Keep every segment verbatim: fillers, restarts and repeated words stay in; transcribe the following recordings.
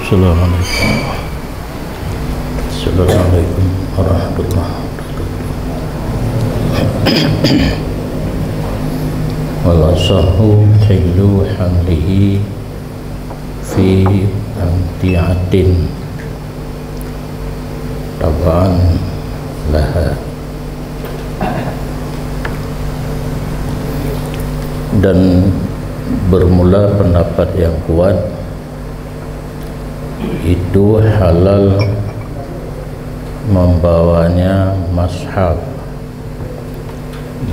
Assalamualaikum. Assalamualaikum warahmatullahi wabarakatuh. Wal asahhu hillu hamlihi fi amti'atin tab'an laha. Dan bermula pendapat yang kuat, itu halal membawanya mushaf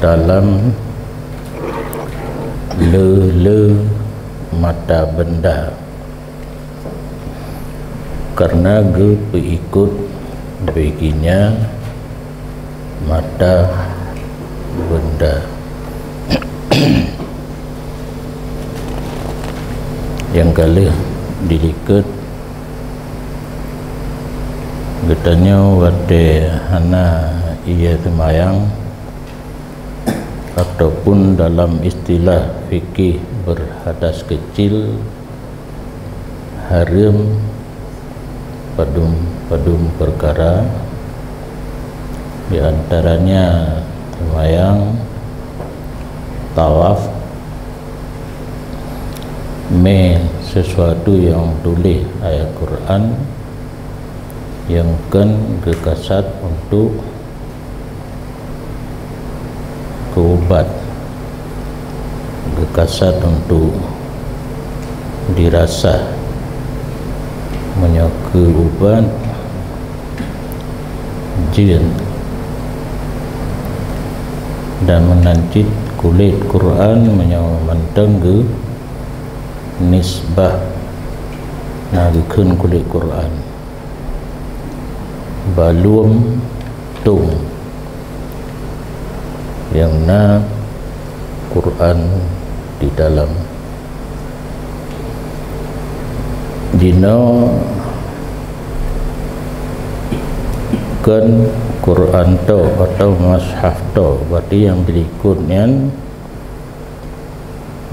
dalam le-le mata benda, karena geupeuikot baginya mata benda. Nyang ka lheueh dilikot, geutanyoe watée hana ie seumayang, ataupun dalam istilah fikih berhadas kecil, hareuem padum-padum peukara, di antaranya seumayang, tawaf, mé sesuatu nyang tuléh ayat Quran nyang kon geukasat untuk keu ubat, geukasat untuk dirasah, meunyoe keu ubat jén, dan meunan cit kulét Quran meunyoe mantong geu nisbah na geukheun kulét Quran. Baluem tông nyang na Quran di dalam. Jinoe kon Quran tok atau mushaf tok, berarti nyang dilikot nyan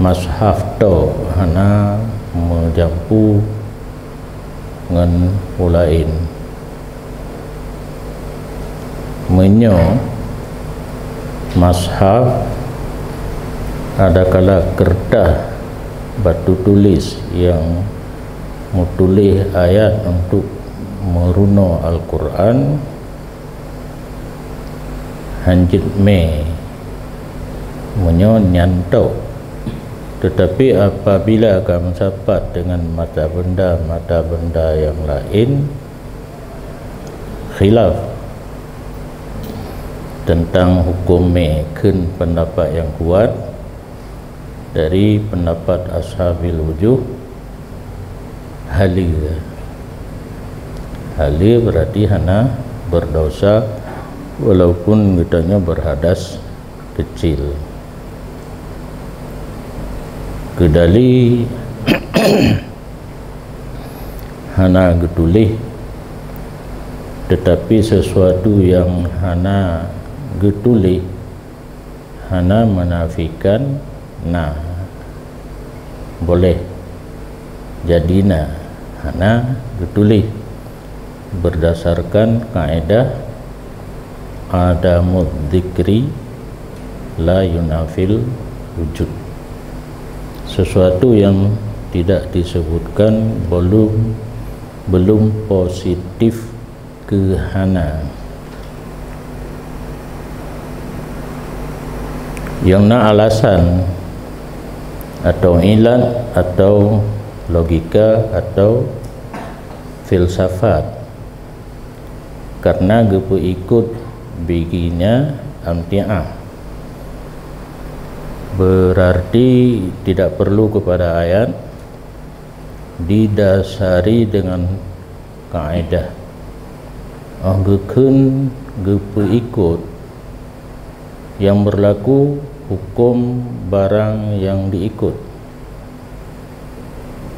mushaf tok, hana meujampu ngon peue laén. Meunyoe mushaf adakala keureutah batu tuléh nyang meutuléh ayat untuk meurunoe Al-Quran, hanjeuet mé meunyoe nyan tok. Teutapi apabila ka meusapat deungon mata benda-mata benda nyang laén, khilaf teuntang huköm mé kheun peundapat nyang kuat dari peundapat ashabil wujuh, haleue. Haleue berarti hana berdosa, walaupun geutanyoe berhadas kecil. Keudali hana geutuléh, teutapi sesuatu nyang hana geutuléh hana menafikan na. Boleh jadi na, hana geutuléh, berdasarkan kaedah adamud dzikri la yunafil wujud. Sesuatu yang tidak disebutkan belum, belum positif keu hana. Nyang na alasan atau ilat atau logika atau filsafat, karena geupeuikot biginya amti'ah, berarti tidak perlu kepada ayat, didasari dengan kaedah. Óh geukheun geupeuikot, yang berlaku huköm barang yang diikot,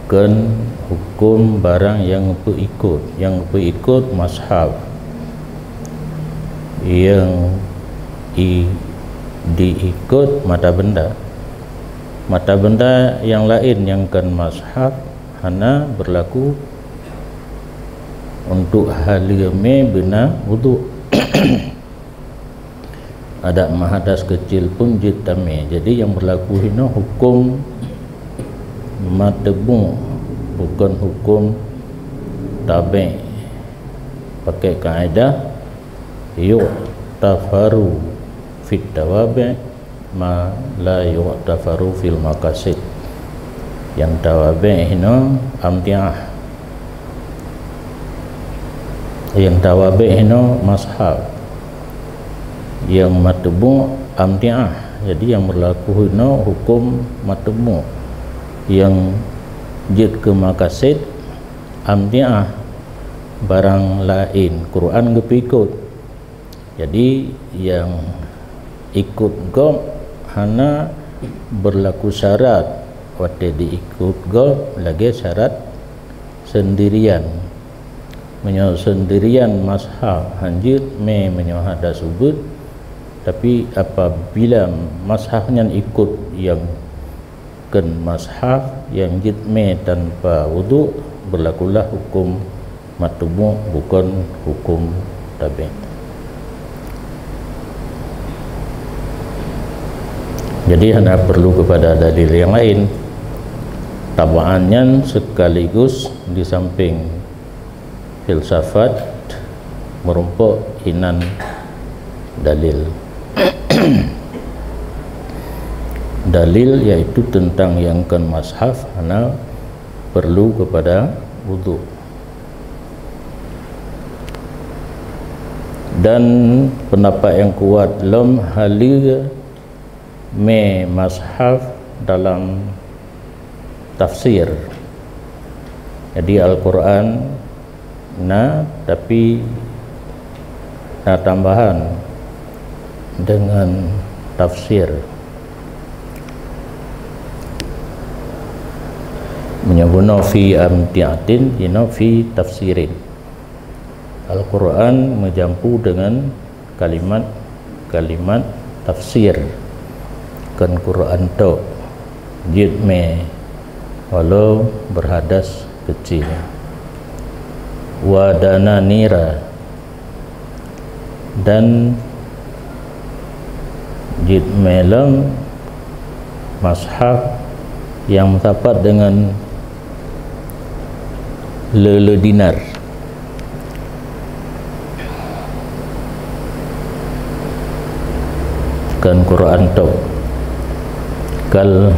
kon huköm barang nyang peuikot. Nyang peuikot mazhab, nyang i-, diikot mata benda. Mata benda nyang laén nyang kon mazhab hana berlaku Untuk haleue mé beuna wudhu. Adak meuhadas keucil pun jeuet tamé. Jadi nyang beurlaku hinoe huköm matbu', bukon huköm tabé'. Pakai kaedah yu'tafaru fit tawabi' ma la yu'tafaru fil maqasid. Nyang tawabi' hinoe amti'ah. Nyang tawabi' hinoe mashaf. Nyang matbu' amti'ah. Jadi nyang beurlaku hinoe huköm matbu'. Nyang jeuet keu maqasid amti'ah, barang laén, Quran geupeuikot. Jadi nyang ikot gob hana beurlaku syarat watée diikot gob lagée syarat seundirian. Meunyoe seundirian mashaf hanjeuet mé meunyoe hadas ubeut, tapi apabila mashaf nyan ikot nyang kheun mashaf nyang jeuet mé tanpa wudhu, beurlakulah huköm matbu' bukon huköm tabé'. Jadi hana peurlu keupada dalil nyang laén. Tabaan nyan seukaligus di sampéng filsafat meurumpok inan dalil. Dalil yaitu teuntang nyang kheun mashaf hana peurlu keupada wudhu. Dan peundapat nyang kuat lom haleue mé mashaf dalam tafsir. Jadi Al-Quran na, tapi na tambahan deungon tafsir. Meunyoe bunoe fi amti'atin, jinoe fi tafsirin. Al-Quran meujampu deungon kalimat-kalimat tafsir, kon Quran tok, jeuet mé walau beurhadas keucil. Wa dananira, dan jeuet mé lom mashaf nyang meusapat deungon le-le dinar. Kon Quran tok. Kal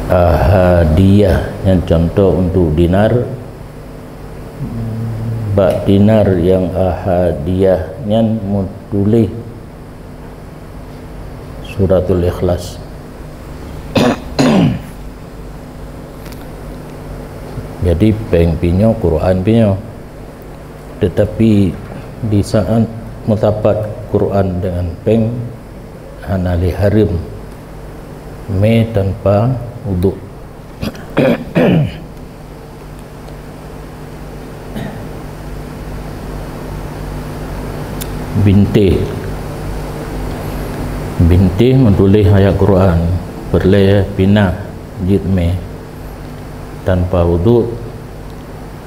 ahadiyah, nyan contoh untuk dinar. Bak dinar nyang ahadiyah nyan meutuléh Suratul Ikhlas. Jadi péng pih nyoe, Quran pih nyoe. Tetapi di saat meusapat Quran deungon péng, hana lé hareuem mé tanpa uduk. Bintéh. Bintéh meutuléh ayat Quran, peureulée pinah jeuet mé tanpa uduk,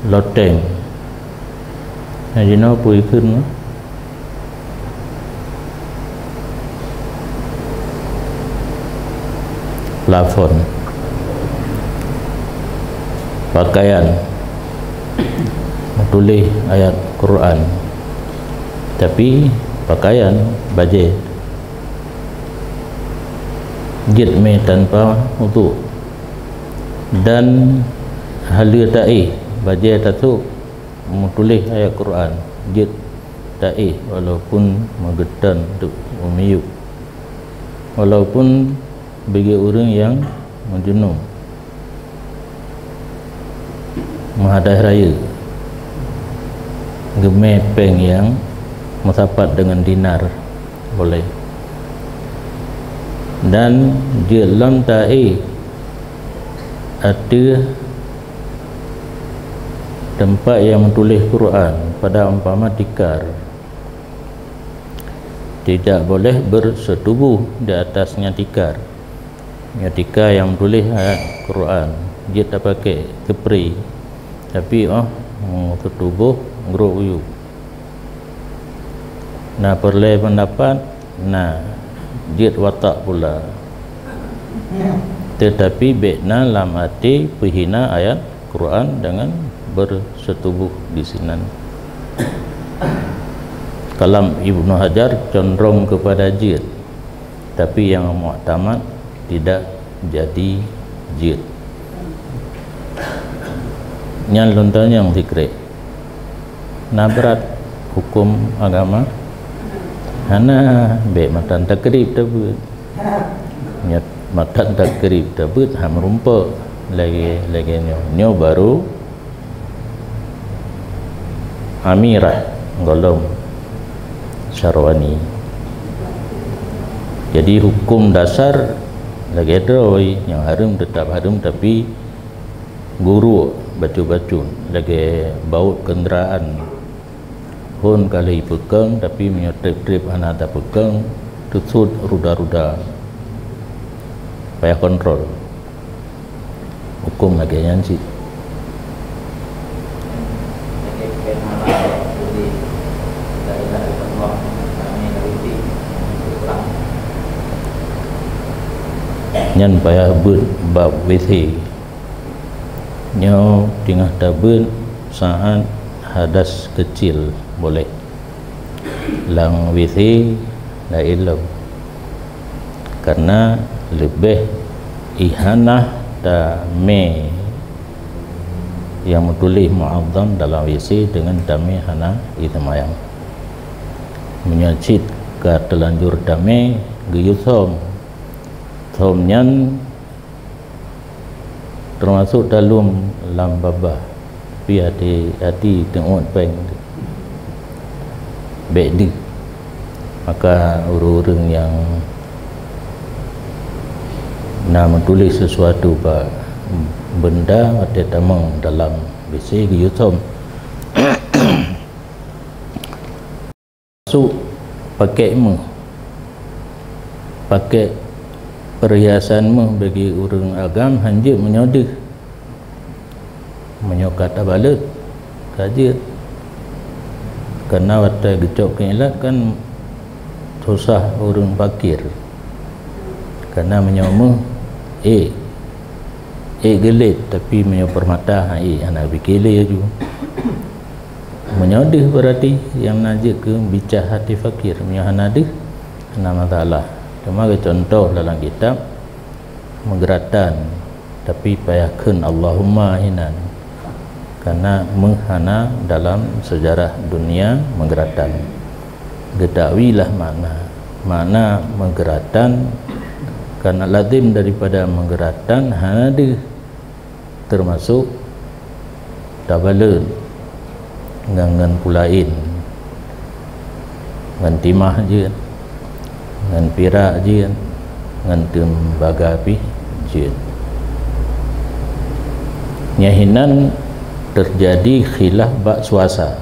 loteng. Nah, jinoe peue ikheun? Plafon. Pakaian. Meutuléh ayat Quran. Tapi pakaian, bajée. Jeuet mé tanpa uduk. Dan haleue taéh, bajée tasôk. Meutuléh ayat Quran, jeuet taéh walaupun meugeutong teuk, meumiyueb, walaupun bagi ureuëng nyang meujunub, meuhadai rayeuk, geumé péng nyang meusapat deungon dinar, boleh. Dan jeuet lom taéh ateueh teumpat nyang meutuléh Quran, pada umpama tikar, tidak boleh bersetubuh di atasnya tikar. Nyoe tikar nyang meutuléh ayat Quran, jeuet tapaké keupri, tapi óh Hmm, seutuboh grob u yup. Na peureulée peundapat, na jeuet watak pula. Teutapi bék na lam até peuhina ayat Quran dengan berseutuboh di sinan. Kalam Ibnu Hajar condrong kepada jeuet, tapi yang muktamad tidak jadi jeuet. Nyan lôn tanyong sikrek. Na brat huköm agama? Hana, bék matan takrib tabeuet. Nyoe matan takrib tabeuet ha meurumpok lagée, lagée nyoe. Nyoe baru Amirah golom Syarwani. Jadi huköm dasar lagée droe nyang hareuem teutap hareuem, tapi guru bacut-bacut lagée baut keundraan. Phon ka lheueh peukong, tapi meunyoe treb-treb hana tapeukong, teusut ruda-ruda. Payah kontrol. Huköm lagée nyan cit. Nyan payah beuet bab W C. Nyoe teungoh tabeuet saát hadas keucil boleh. Lam W C laén lom. Karena leubeh ihanah tamé nyang meutuléh mu'azzam dalam W C deungon tamé hana jiseumayang. Meunyoe cit ka teulanjur tamé geuyue sôm, sôm nyan teumasok taleuem lam babah, tapi hati-hati teuôt péng bék deuh. Maka ureuëng-ureuëng nyang na meutuléh sesuatu bak beunda watée tamong dalam W C geuyue sôm. Masuk pakék méuh, pakék peurhiasan méuh bagi ureuëng agam hanjeuet meunyoe deuh. Meunyoe ka tabalot, ka jeuet. Karena watée geucok keu ilat kan susah ureuëng pakir. Karena meunyoe méuh, ék, ék geulet, tapi meunyoe peurmata, ha, ék hana bikée lé laju. Meunyoe deuh, berarti nyang na jeuet keu bicah até fakir. Meunyoe hana deuh, hana masalah. Cuma geucuntoh dalam kitab, meugeuratan, tapi payah kheun Allahumma hinan. Karena méuh hana dalam sejarah dunia meugeuratan. Geutawilah makna. Makna meugeuratan karena lazim daripada meugeuratan hana deuh. Teumasok tabalot ngon, ngon peue laén, ngon timah jeuet, ngon pirak jeuet, ngon teumbaga pih jeuet. Nyan hinan teujadi khilaf bak suasa.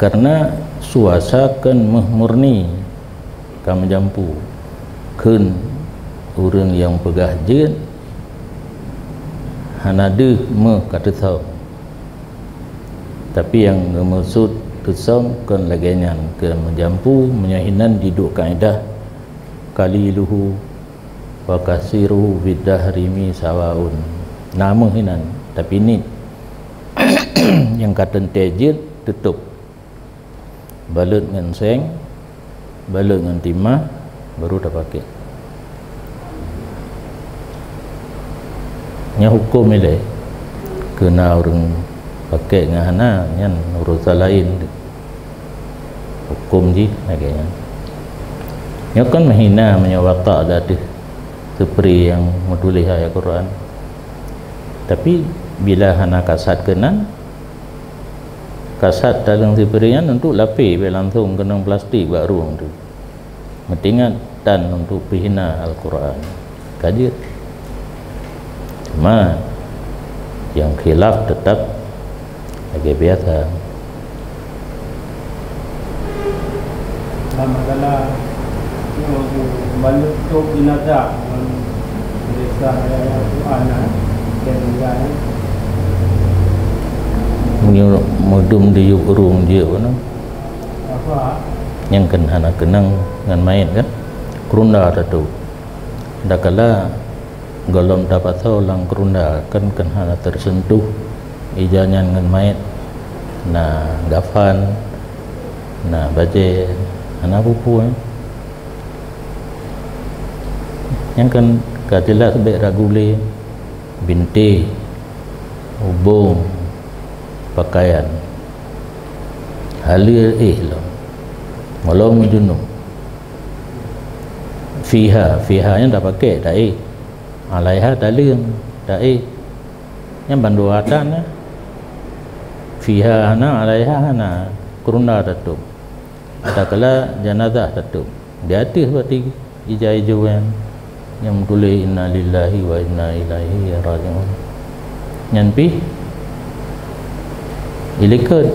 Karena suasa kon méuh murni ka meujampu, kheun ureuëng nyang peugah jeuet hana deuh méuh ka teusöm. Tapi nyang geumeukeusut teusöm kon lagée nyan, keu meujampu, meunyoe hinan jiduek kaedah qaliluhu wa kasiruhu fid dahri mi sawaun. Na méuh hinan, tapi niet nyang ka teuntée jeuet teutôb. Balot ngon seng, balot ngon timah, baru tapakék. Nyan huköm ilée, keu na ureuëng pakék ngon hana, nyan urusan laén. Huköm jih lagée nyan. Nyoe kan meuhina meunyoe watak ateueh seupri nyang meutuléh ayat Quran. Tapi bila hana kasat keunan, kasat taleueng seupri nyan untuk lapée, bék langsong keunong plastik bak rueng tu. Meutingat tan untuk peuhina Al-Quran. Ka jeuet. Cuma nyang khilaf teutap lagée biasa. Nah, masalah nyoe tu, balot tôb jenazah ngon tulisan ayat-ayat Quran nyan, dan tinggai. Nyoe meudum diyueb ureuëng jiyueb na. Nyang keunan hana keunong ngon manyét kan? Keurunda tatôb. Dakala gohlom tapasoe lam keurunda kan, keunan hana teuseuntuh ija nyan ngon manyét. Na gafan, na bajée, hana peue-peue. Nyang kan ka jeulaih bék ragu lé, bintéh, ubông, pakaian. Haleue éh lom. Meulom meujunub. Fiha, fiha nyan tapakék, taéh. Alaiha taleueng, taéh. Nyan bandua atan nyan. Fiha hana, alaiha hana. Keurunda tatôb. Dakala janazah tatôb. Di ateueh bak ija ijo nyan, nyang meutuléh, "Innalillahi wa inna ilaihi raji'un." Nyan pih ilikot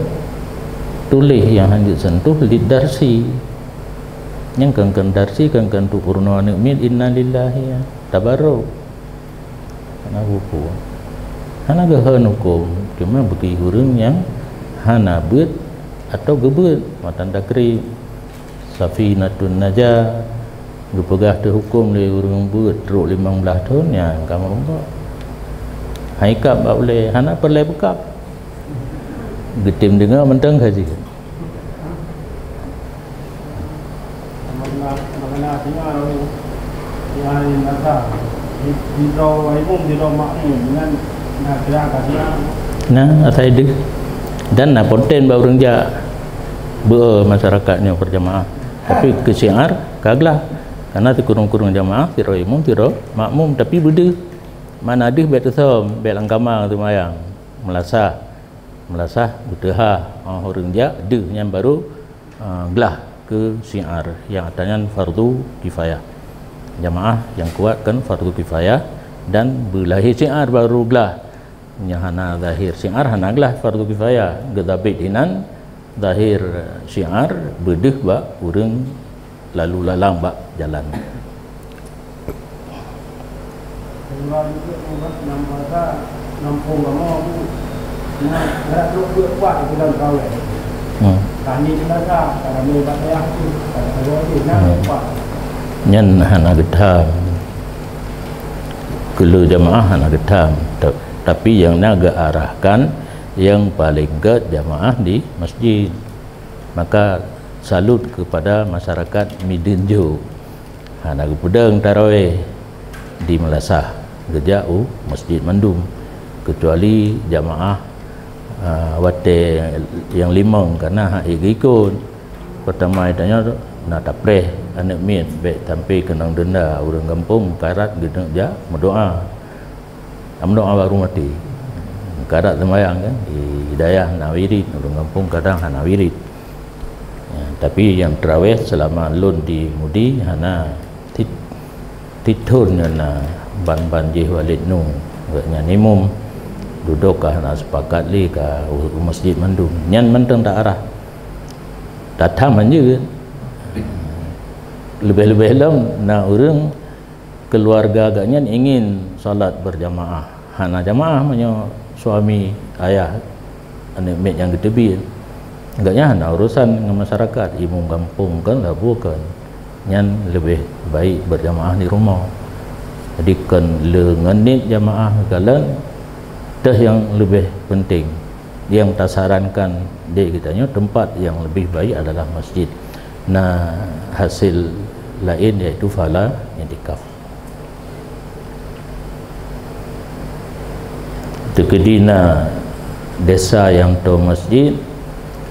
tuléh nyang hanjeuet seuntuh lid darsi. Nyang kan-kan darsi kan-kan tu peurunoe aneuëk miet, "Innalillahi", ya. Tabarok. Hana buku. Hana geuhon huköm, cuma bagi ureuëng nyang hana beuet atau geubeuet matan takrib. Safinatun Najah geupeugah teuhuköm lé ureuëng beuet trok limong blaih thon, nyan ka meurumpok. Hai kab bak ulée, hana peureulée beukab. Geutem deungoe mantong ka jeuet. Nah, asai deuh. Dan na ponten bak ureuëng jak beu masyarakat nyoe berjamaah. Tapi keu syiar ka glah. Karena sikureueng-kureueng jamaah, sidroe imum, sidroe makmum, tapi beudeuh. Mana deuh bék teusöm, bék lam kama seumayang. Meulasah. Meulasah beuteuha, oh, ureuëng jak deuh nyan baru, ah, glah keu syiar nyang ata nyan fardu kifayah. Jamaah nyang kuat kan fardu kifayah dan beulahé syiar baru glah. Nyang hana zahir syiar hana glah fardu kifayah. Geuzabit hinan zahir syiar beudeuh bak ureuëng lalu lalang bak jalan. Hmm. Hmm. Nyan hana geutham. Keu lheueh jamaah hana geutham. Ta-, tapi nyang na geuarahkan nyang paleng gét jamaah di masjid. Maka salut kepada masyarakat Mideuen Jo. Hana geupeudong taraweh di meulasah, geujak u masjid mandum, keucuali jamaah, a, watée nyang limong, karna hana geuikot. Peurtama tanyoe na tapreh aneuëk miet bék sampoe keunong deunda ureuëng gampông, karat geuneuk jak meudoá. Amno awak rumah ti. Kadak seumayang kan, di dayah hana wirit, ureuëng gampông kadang hana wirit. Ya, tapi nyang taraweh seulama lôn di Mudi hana tit-, tithon nyan na ban-ban jih Walid Nu, gobnyan imum. Dudoe ka hana sepakat lé ka u, u masjid mandum. Nyan mantong ta arah. Tatham hanjeuet. Leubeh-leubeh lom na ureuëng keuluwarga gobnyan ingin salat beurjamaah. Hana jamaah meunyoe suami, ayah, aneuëk miet nyang geuteubiet. Gobnyan hana urosan ngon masyarakat, imum gampông kon, labu kon. Nyan leubeh baik beurjamaah di rumoh. Jadi kon le ngon niet jamaah meukalon, teuh nyang leubeh peunteng. Nyang tasarankan di geutanyoe teumpat nyang leubeh baik adalah masjid. Na hasé laén yaitu pahala iktikaf. Teukeudi na desa nyang toe masjid,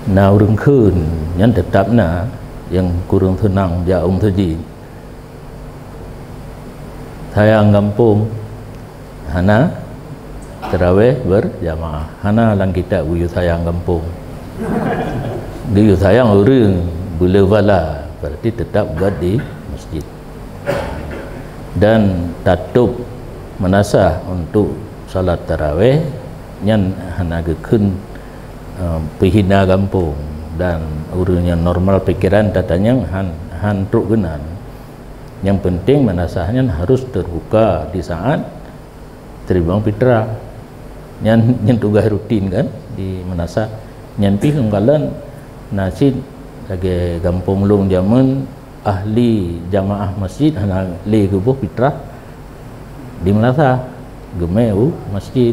na ureuëng kheun, nyan teutab na, nyang kureueng seunang jak u masjid. Sayang gampông, hana taraweh beurjamaah, hana lam kitab geuyue sayang gampông. Geuyue sayang ureuëng, beuleu bala, berarti teutab gét di masjid. Dan tatôb meunasah untuk salat taraweh nyan hana geukheun, eh, peuhina gampông dan ureuëng nyang normal pikeran tatanyong han, han trok geunan. Nyang peunteng meunasah nyan harus teubuka di saat teurimong pitrah. Nyan, nyan tugaih rutin kan? di meunasah. Nyan pih lôn kalon na cit lagée gampông lôn jameun ahli jamaah masjid hana lé geuboh fitrah di meunasah, geumé u masjid.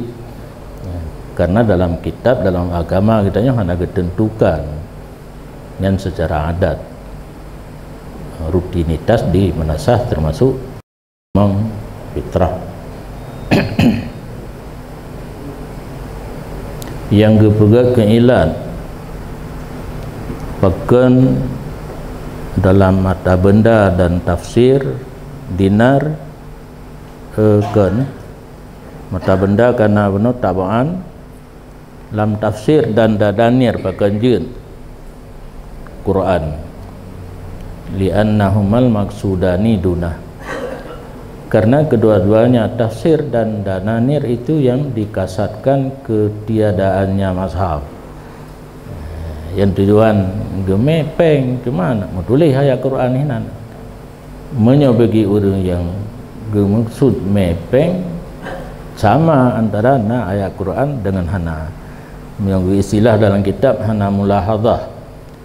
Karena dalam kitab, dalam agama geutanyoe hana geuteuntukan nyan secara adat. Rutinitas di meunasah termasuk memang fitrah. Nyang geupeugah keu ilat pakon dalam mata benda dan tafsir dinar, eh, kon mata benda kana bunoe tabaan, lam tafsir dan dananir pakon jeuet Quran, li'annahumal maqsudani dunah. Karena kedua-duanya, tafsir dan dananir, itu yang dikasatkan ketiadaannya mushaf. Yang tujuan geumé péng, cuma nak meutuléh ayat Quran hinan. Meunyoe bagi ureuëng nyang geumeukeusut mé péng, sama antara na ayat Quran dengan hana. Meunyoe istilah dalam kitab hana mulahazah,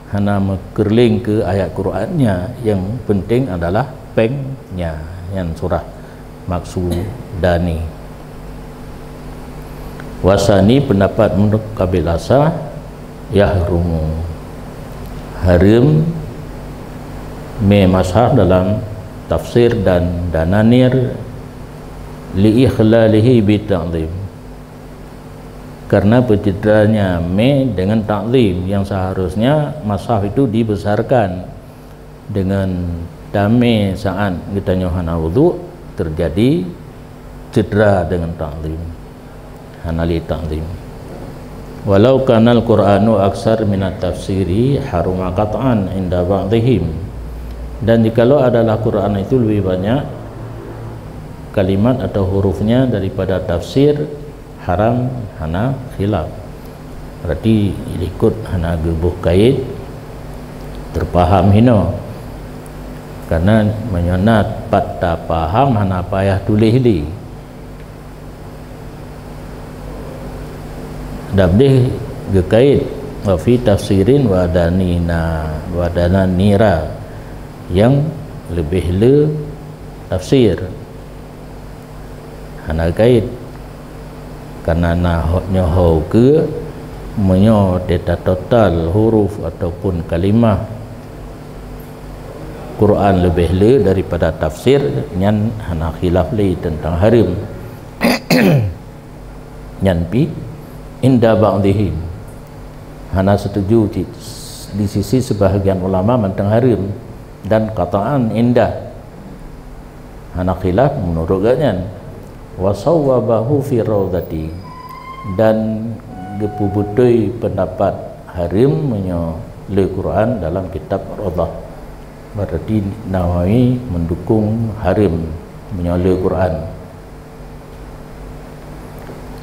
hana meukeureuléng keu ayat Qurannya, yang penting adalah péngnya, nyan surah maksudani. Wasani pendapat menurut Qabil Asa, yahrumu, hareuem mé mushaf dalam tafsir dan dananir, li ikhlalihi bi ta'zim, karena peuceudranya mé dengan takzim, yang seharusnya mushaf itu dibesarkan. Dengan tamé saat geutanyoe hana wudhu, terjadi cedera dengan ta'zim, hana lé ta'zim. Walau kanal Qur'anu aksar minat tafsiri haruma qat'an inda ba'dihim. Dan jikalau adalah Quran itu lebih banyak kalimat atau hurufnya daripada tafsir, haram hana khilaf. Berarti likot hana geuboh kait, teupaham hinoe. Karena meunyoe na pat tapaham, hana payah tuléh lé. Dabdeh geukait, wa fi tafsirin wa danina, wa dananira, yang lebih le tafsir. Hana kait. Karena na ho-, nyoe ho keue, meunyoe teuta total huruf ataupun kalimah Quran leubeh le daripada tafsir, nyan hana khilaf lé teuntang hareuem. Nyan pih inda ba'dihim, hana setuju cit di sisi sebahagian ulama mantong hareuem, dan qat'an inda, hana khilaf menurut gobnyan. Wa sawwabahu fi raudhati, dan geupeubeutôi pendapat hareuem meunyoe le Quran dalam kitab Raudhah. Berarti Nawawi mendukung hareuem meunyoe le Quran.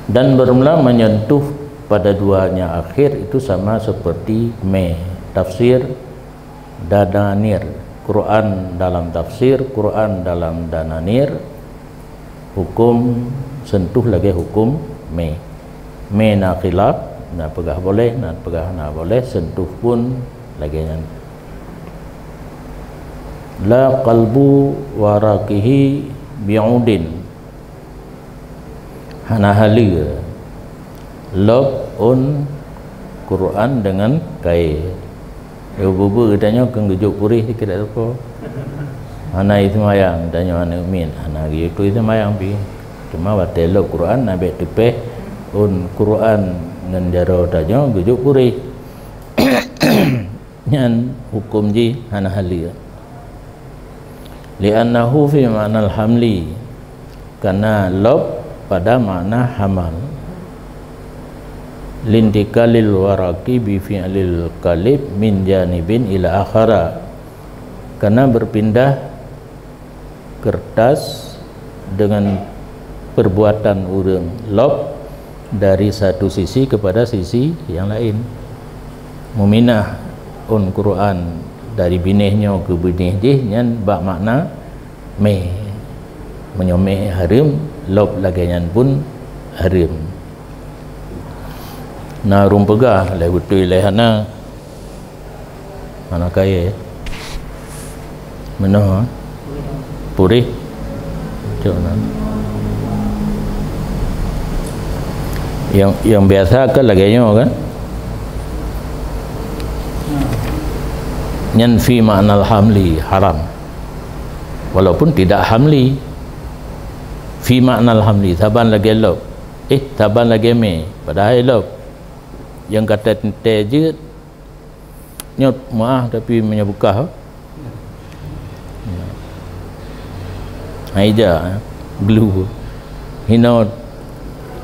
Dan bermula menyentuh pada duanya akhir itu sama seperti me tafsir dananir, Quran dalam tafsir, Quran dalam dananir, hukum sentuh lagée hukum me. Me na khilaf, na peugah boleh, na peugah na boleh, sentuh pun lagée nyan. La qalbu waraqihi bi'udin. Hana haleue lop ôn Quran deungon kayée. Ibu-ibu geutanyoe keu geujok puréh dikeue dak teuko. Hana iseumayang, tanyoe aneuk miet, hana geuyue keu iseumayang pih. Cuma watée lop Quran, na bék teupéh ôn Quran ngon jaroe tanyoe geujok puréh. Nyan huköm jih hana haleue. Li'annahu fi ma'nal hamli, karena lop pada makna hamal. Lintiqalil waraqi bi fi'lil qalib min janibin ila akhara, karena berpindah kertas dengan perbuatan ureuëng lop dari satu sisi kepada sisi yang lain. Meuminah ôn Quran dari binéh nyoe keu binéh jih, nyan bak makna me. Meunyoe me hareuem, lop lagée nyan pun hareuem. Na ureuëng peugah lé beutôi lé hana, hana kayée. Meunoe puréh. Cok na. Yang, yang biasa kan lagée nyoe kan? Nyan fi ma'nal hamli haram. Walaupun tidak hamli. Fi ma'nal hamli, saban lagée lop. Eh, saban lagée mé, padahai lop. Nyang ka teuntée jeuet, nyoe meuah tapi meunyoe beukah. Hai ja, glu. Hinoe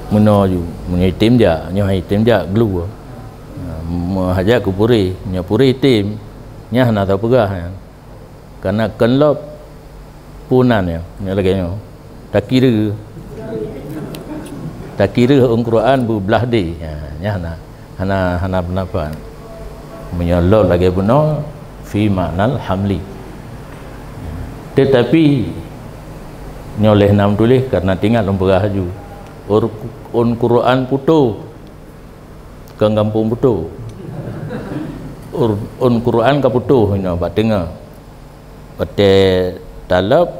meunoe ju, meunyoe item jak, nyoe hai item jak, glu. Meuhajat keu puréh, nyoe puréh item, nyan hana tapeugah nyan. Kana kon lop punan nyoe, nyoe lagée nyoe. Takira. Takira ôn Quran beublah deh. Ha, nyan hana, hana, hana peundapat. Meunyoe lop lagée bunoe, fi ma'nal hamli. Teutapi, nyoe lheueh na meutuléh karena teuingat lôn peugah laju. Ôn, ôn Quran putôh. Kon gampông putôh. Ôn, ôn Quran ka putôh inoe bak teungoh. Watée talop,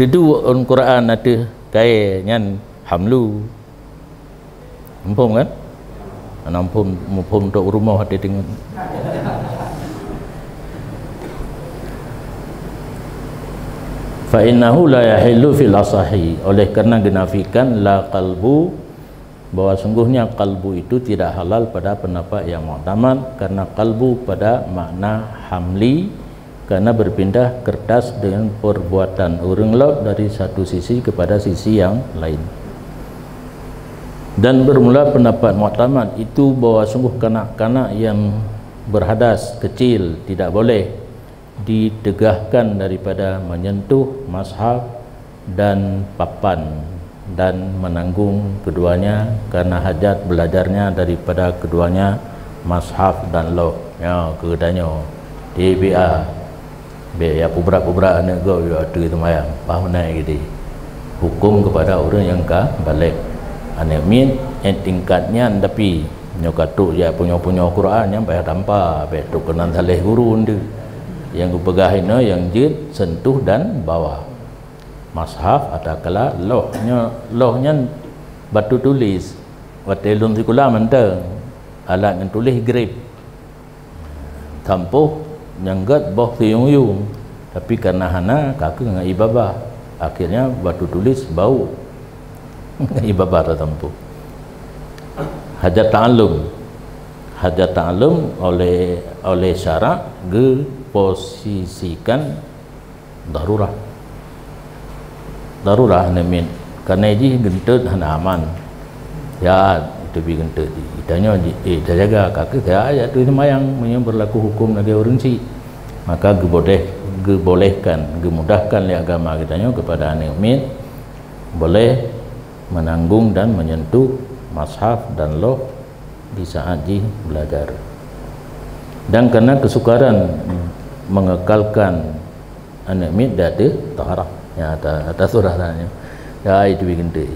teuduek ôn Quran ateueh kayée nyan hamlu. Muphom kan? Hana muphom, muphom tok rumoh watée teungoh. Fa innahu la yahillu fil asahi. Oleh karena genafikan la qalbu, bahwa sungguhnya qalbu itu tidak halal pada pendapat yang muktamad, karena qalbu pada makna hamli, karena berpindah kertas dengan perbuatan ureuëng lop dari satu sisi kepada sisi yang lain. Dan bermula pendapat muktamad itu bahwa sungguh kanak-kanak yang berhadas kecil tidak boleh ditegahkan daripada menyentuh mushaf dan papan dan menanggung keduanya karena hajat belajarnya daripada keduanya mushaf dan loh. Nyoe keu geutanyoe, T B A, bék ya pubrak-pubrak aneuk gob ya ateueh seumayang, paih meunan geude. Hukum kepada ureuëng nyang ka balek. Aneuk miet nyang tingkat nyan tapi nyoe ka trok jak punyoe-punyoe Quran nyan payah tampa, bék trok keunan saléh guru deuh. Nyang geupeugah inoe nyang jeuet sentuh dan bawa. Mushaf atawa kala loh nyoe, loh nyan batu tulis. Watée lôn sikula mantong alat nyang tuléh grep. Tampôh nyang gét boh siung-yung, tapi karena hana ka keuh ngon ié babah, akhirnya batu tulis bauk ngon ié babah tatampoh. Hajat ta'allum. Hajat ta'allum oleh, oleh syarak geuposisikan darurah. Darurah aneuk miet, karena jih geunteut hana aman. Ya, teubi geunteut jih. Tanyoe jih, eh, tajaga, ka keuh ya, ya tu seumayang, meunyoe berlaku hukum lagée ureuëng chik, maka geuboleh, geubolehkan, geumudahkan lé agama geutanyoe kepada aneuk miet boleh menanggung dan menyentuh mushaf dan loh di saat jih belajar. Dan karena kesukaran mengekalkan aneuk miet di ateueh taharah, ya, atas, atas surah tanya. Ya, itu bikin tu.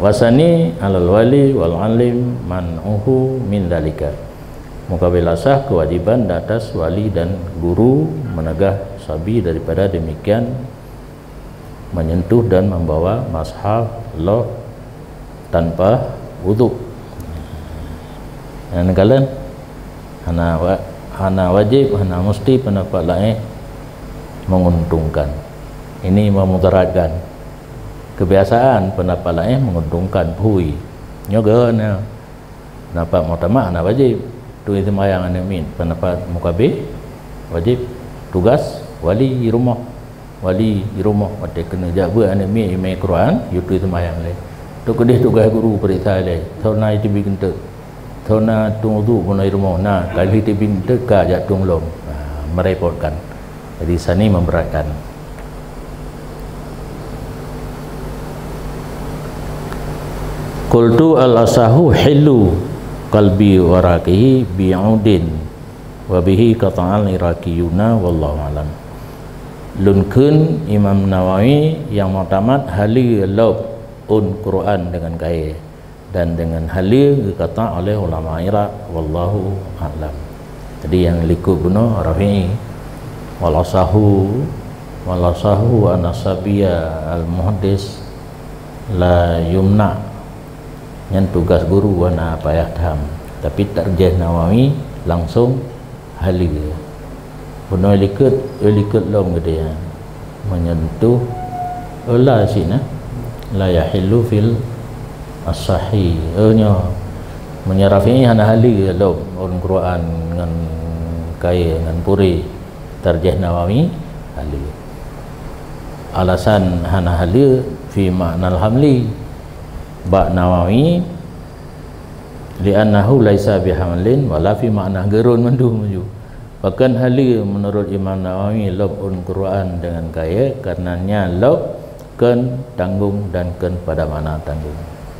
Wasani alal wali wal alim man'uhu min dalika. Mukabil asah kewajiban di atas wali dan guru menegah sabi daripada demikian menyentuh dan membawa mushaf loh tanpa wudhu. Nyang neukalon hana wa-, hana wajib, hana musti pendapat laén menguntungkan. Ini memudaratkan. Kebiasaan pendapat laén menguntungkan, phui. Nyoe geuh na. Pendapat muktamad hana wajib. Tu seumayang aneuk miet, pendapat mukabil wajib. Tugas wali di rumoh. Wali di rumoh watée keuneuk jak beuet aneuk miet imé Quran, yue tu seumayang lé. Tu keudeh tugas guru peuriksa lé. Soe na teubi geunteuk. Soe na tueng udhu bunoe di rumoh na, ka lheueh teubi geunteuk ka jak tueng lom. Ha, merepotkan. Jadi sani memberatkan. Qultu al-asahu hillu qalbi waraqihi bi'udin wa bihi qata'al iraqiyuna wallahu alam. Lôn kheun Imam Nawawi nyang muktamad haleue lob ôn Quran deungon kayée. Dan dengan haleue geukata oleh ulama Iraq, wallahu a'lam. Jadi nyang likot bunoe Rafi'i, wal asahu, wal asahu anna sabiya al muhdis la yumna. Nyan tugas guru, hana payah tham. Tapi tarjih Nawawi langsung haleue. Bunoe likot, eh, likot lom geude nyan. Menyentuh, eh, la sina, la yahillu fil asahi. Eh, nyoe. Meunyoe Rafi'i hana haleue lom ureueng Quran ngon kayée ngon purée, tarjih Nawawi haleue. Alasan hana haleue fi ma'nal hamli. Bak Nawawi, li'annahu laisa bihamlin wala fi ma'na, geuron mandum ju. Pakon haleue menurut Imam Nawawi lom ureueng Quran dengan kayée, karena nyan lom kon tanggong dan kon pada makna tanggong.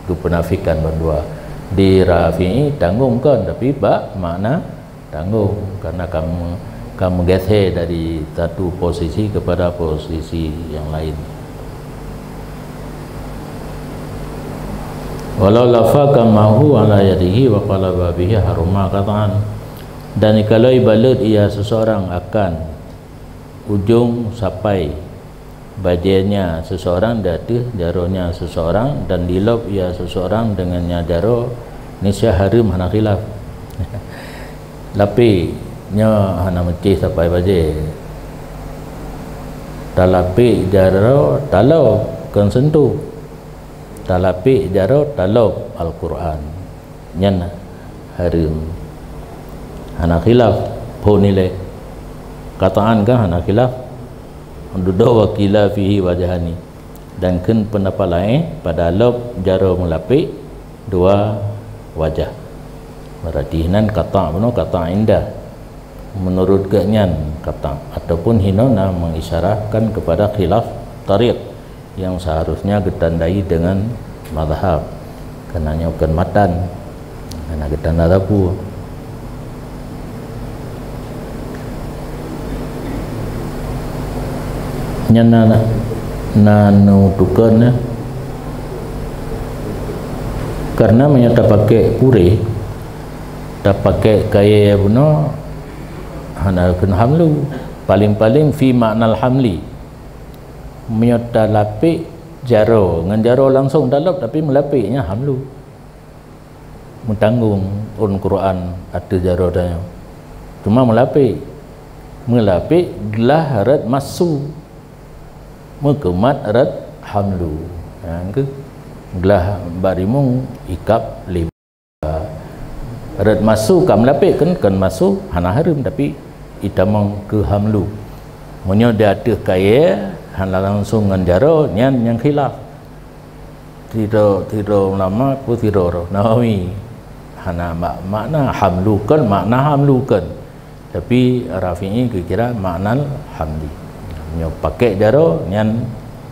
Geupenafikan bandua. Di Rafi'i tanggong kon, tapi bak makna tanggong, karena kamu, kamu geser dari satu posisi kepada posisi yang lain. Walau lafa kamahu ala yadihi wa qalaba bihi haruma qat'an. Dan jikalau ibalut ia seseorang akan ujong sapai bajée nya seseorang di ateueh jaroe nya seseorang, dan dilop ia seseorang dengan nya jaroe, niscaya hareuem, hana khilaf. Lapek nyoe hana meucéh sapai bajée. Talapek jaroe talop, kon sentuh. Talapek jaroe talop Al-Quran. Nyan hareuem. Hana khilaf phon ilée. Qat'an kan hana khilaf. Dudoe wa qila fihi wajhani. Dan kheun peundapat laén, pada lop jaroe meulapek dua wajah. Berarti nan qata' bunoe qata' indah. Menurut geuh nyan qata', ataupun hinoe na mengisyarahkan kepada khilaf tariq yang seharusnya geutandai dengan mazhab. Karena nyoe kon matan, hana geutanda sapeue. Nyan na, na, na neutukon, ya. Karena meunyoe tapakék purée, tapakék kayée bunoe, hana keuneuk hamlu. Paléng-paléng fi ma'nal hamli. Meunyoe talapek jaroe, ngon jaroe langsong talop, tapi meulapek nyan hamlu. Meutanggong ôn Quran ateueh jaroe tanyoe. Cuma meulapek. Meulapek glah rot massu. Meukeumat rot hamlu. Nyang keu glah bak rimueng ikab lé. Rot massu ka meulapek, kon, kon massu hana hareuem, tapi itamong keu hamlu. Meunyoe di ateueh kayée hana langsong ngon jaroe, nyan nyang khilaf. Sidroe, sidroe ulama, peue sidroe Nawawi. Hana mak-, makna hamlu kon, makna hamlu kon. Tapi Rafi'i geukira makna hamli. Nyoe pakék jaroe nyan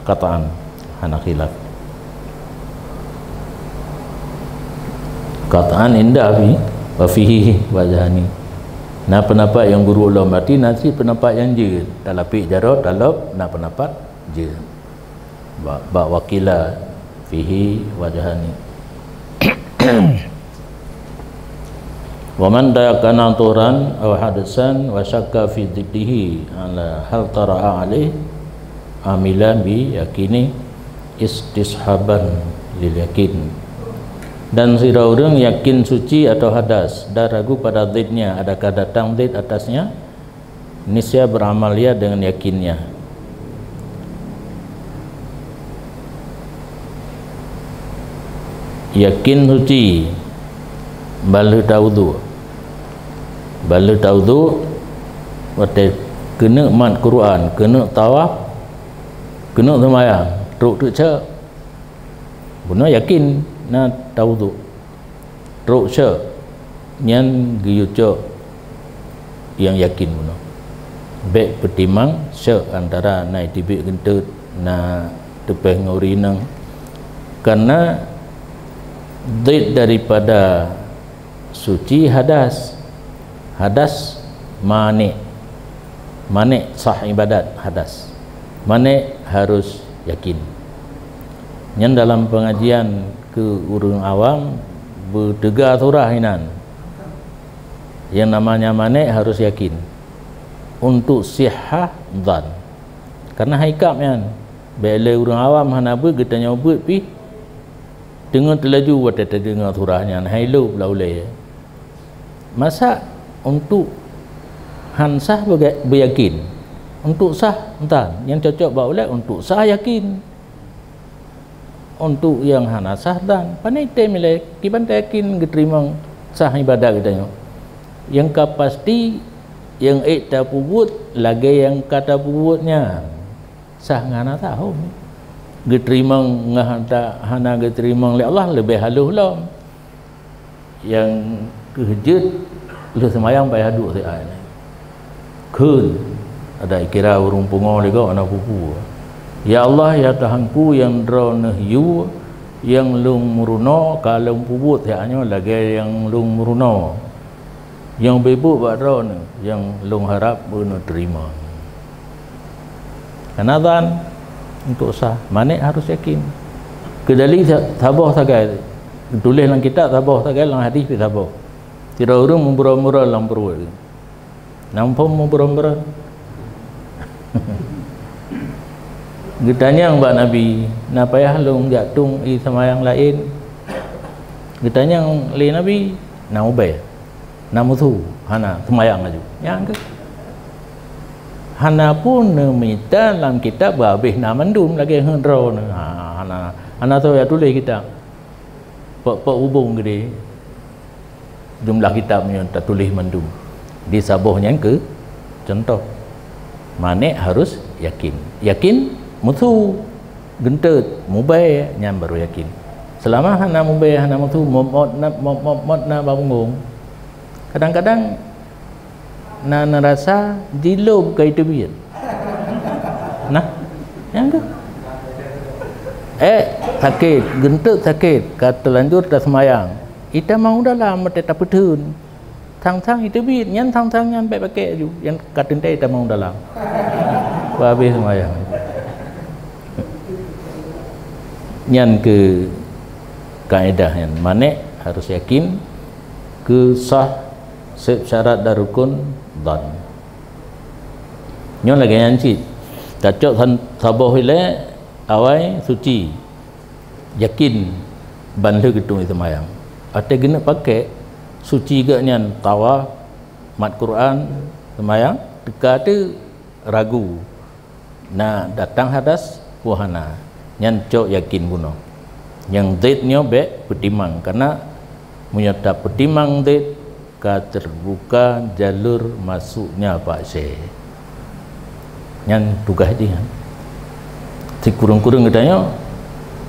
qat'an, hana khilaf. Qat'an indah fi, wa fihi wajhani. Na peundapat nyang guru ulôn, berarti na cit peundapat nyang jeuet. Talapek jaroe, talop, na peundapat jeuet. Bak, bak wa qila fihi wajhani. Wa man tayaqqana tuhuran aw hadatsan wa syakka fi dhiddihi ala hal tara'a alaih amila bi yaqini istishaban lil yaqin. Dan sidroe ureuëng yakin suci atau hadas dan ragu pada dhidnya, adakah datang dhid atasnya, niscaya beramal ia dengan yakinnya. Yakin suci, ban lheueh tawudhu. Ban lheueh tawudhu, watée keuneuk mat Quran, keuneuk tawaf, keuneuk seumayang, trok teuk cok. Bunoe yakin na tawudhu. Trok syok, nyan geuyue cok nyang yakin bunoe. Bék peutimang syok antara na iteubiet geunteut, na teupéh ngon ureuëng inong. Karena dhid daripada suci hadas. Hadas manik. Manik sah ibadat hadas. Manik harus yakin. Nyan dalam pengajian Keu ureuëng awam, beuteuga surah inan. Nyang namanya manék harus yakin. Untuk sihah, zan. Karena hai kap nyan, bék lé ureuëng awam hana beuet, geutanyoe beuet pih, teungoh teulaju watée tadeungoe surah nyan, hai lôb lam ulée. Masa untuk han sah beuga-, beuyakin, untuk sah, zan. Nyang cocok bak ulée untuk sah, yakin. Untuk nyang hana sah, zan. Pane tém ilée, kiban tayakin geuteurimong sah ibadat geutanyoe? Nyang ka pasti, nyang ék tapeubuet lagée nyang ka tapeubuet nyan. Sah ngon hana sah, hom. Geuteurimong ngon hana, hana geuteurimong lé Allah leubeh halôh lom. Nyang keuh jeuet, lheueh seumayang payah duek siat. Kheun, adak kira ureuëng pungo lé gob hana peue-peue. "Ya Allah, ya Tuhanku nyang droeneuh yue, nyang lôn meurunoe ka lôn peubuet siat nyoe lagée nyang lôn meurunoe. Nyang beubuet bak droeneuh, nyang lôn harab beuneuh teurimong." Karena zan untuk sah, manék harus yakin. Keudali sa-, saboh sagai, tuléh lam kitab saboh sagai, lam hadis pih saboh. Sidroe ureuëng meuburon-buron lam pruet. Na muphom meuburon-buron? Geutanyong bak Nabi, "Na payah lôn jak tueng ié seumayang laén?" Geutanyong lé Nabi, "Na ubée?" Na musu, hana, seumayang laju. Nyang keuh. Hana pun neumita lam kitab beuhabéh na mandum lagée heuet droeneuh. Ha, hana, hana soe jak tuléh kitab. Pok-pok bubông geude. Jumlah kitab nyoe tatuléh mandum. Di saboh nyang keu contoh. Manék harus yakin. Yakin musu, geunteut, mubée, nyan baru yakin. Seulama hana mubée, hana musu, mot-mot na, mot-mot na bak punggong. Kadang-kadang na neurasa jilôb ka iteubiet. Nah, nyang keuh. Eh, sakét, geunteut sakét, ka teulanjur taseumayang. Itamong u dalam, watée tapeutheun. Sang-sang iteubiet, nyan sang-sang nyan bék pakék laju, nyan ka teuntée itamong u dalam. Bah habéh seumayang. Nyan keuh kaedah nyan, manék harus yakin, keu sah, seb syarat dan rukun, zan. Nyoe lagée nyan cit. Tacok san-, saboh ilée awai suci, yakin ban lheueh geutueng seumayang. Watée geuneuk pakék suci geuh nyan tawaf, mat Quran, seumayang, teuka teuh ragu. Na datang hadas, peue hana, nyan cok yakin bunoe. Nyang zét nyoe bék peutimang, karena meunyoe tapeutimang zét, ka teubuka jalur masuknya bak syeh. Nyan tugaih jih nyan. Sikureueng-kureueng geutanyoe,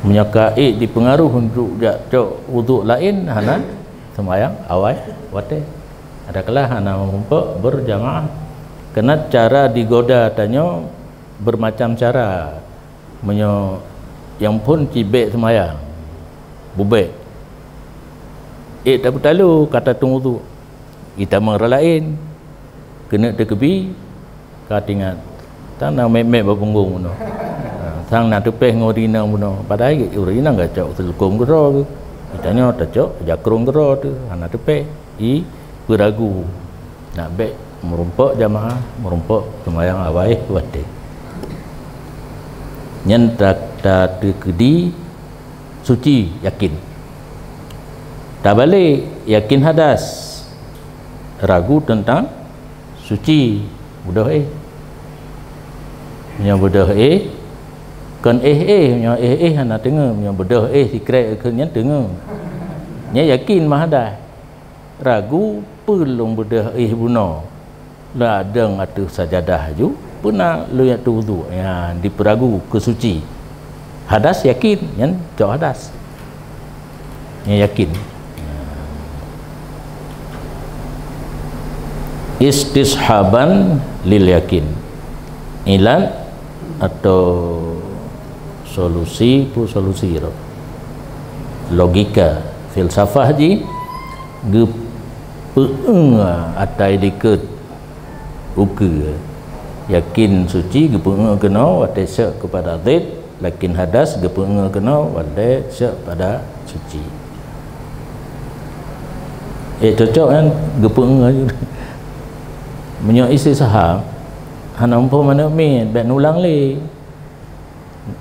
meunyoe ka ék jipeungaruh untuk jak cok uduk laén, hana seumayang awai watée. Adakala hana meurumpok beurjamaah. Keunan cara digoda tanyoe beurmacam cara. Meunyoe nyang phon cit bék seumayang, bubék. Ék tapeutalo ka tatueng uduk, itamong rot laén, keuneuk teukeubi, ka teuingat, tan na mét-mét bak punggong bunoe. Ha, sang na teupéh ngon ureueng inong bunoe. Padahai ureueng inong gacok seulukôm keudroe geuh. Geutanyoe tacok jakrong keudroe teuh, hana teupéh. I peuragu. Nak bék meurumpok jamaah, meurumpok seumayang awai watée. Nyan ta-, tateukeudi suci, yakin. Tabalek, yakin hadas, ragu teuntang suci, beudôh éh. Meunyoe beudôh éh, kon éh-éh, meunyoe éh-éh hana teungeut, meunyoe beudôh éh sikrek keu nyan teungeut. Nyan yakin meuhadas. Ragu, peue lôn beudôh éh bunoe? Ladang ateueh sajadah ju, peue na lôn jak tueng uduk? Nyan dipeuragu keu suci. Hadas yakin, nyan cok hadas. Nyan yakin. Istishaban lil yakin. Ilat atau solusi, peue solusi tu? Logika, filsafah jih, geupeuéng atai dikeue ukeue. Yakin suci geupeuéng keunoe watée syak keupada zat, Lakin hadas geupeuéue keunoe watée syeuk pada suci. Eh, cocok kan? Geupeuéue. Meunyoe istishab, hana muphom aneuk miet, bék neulang lé.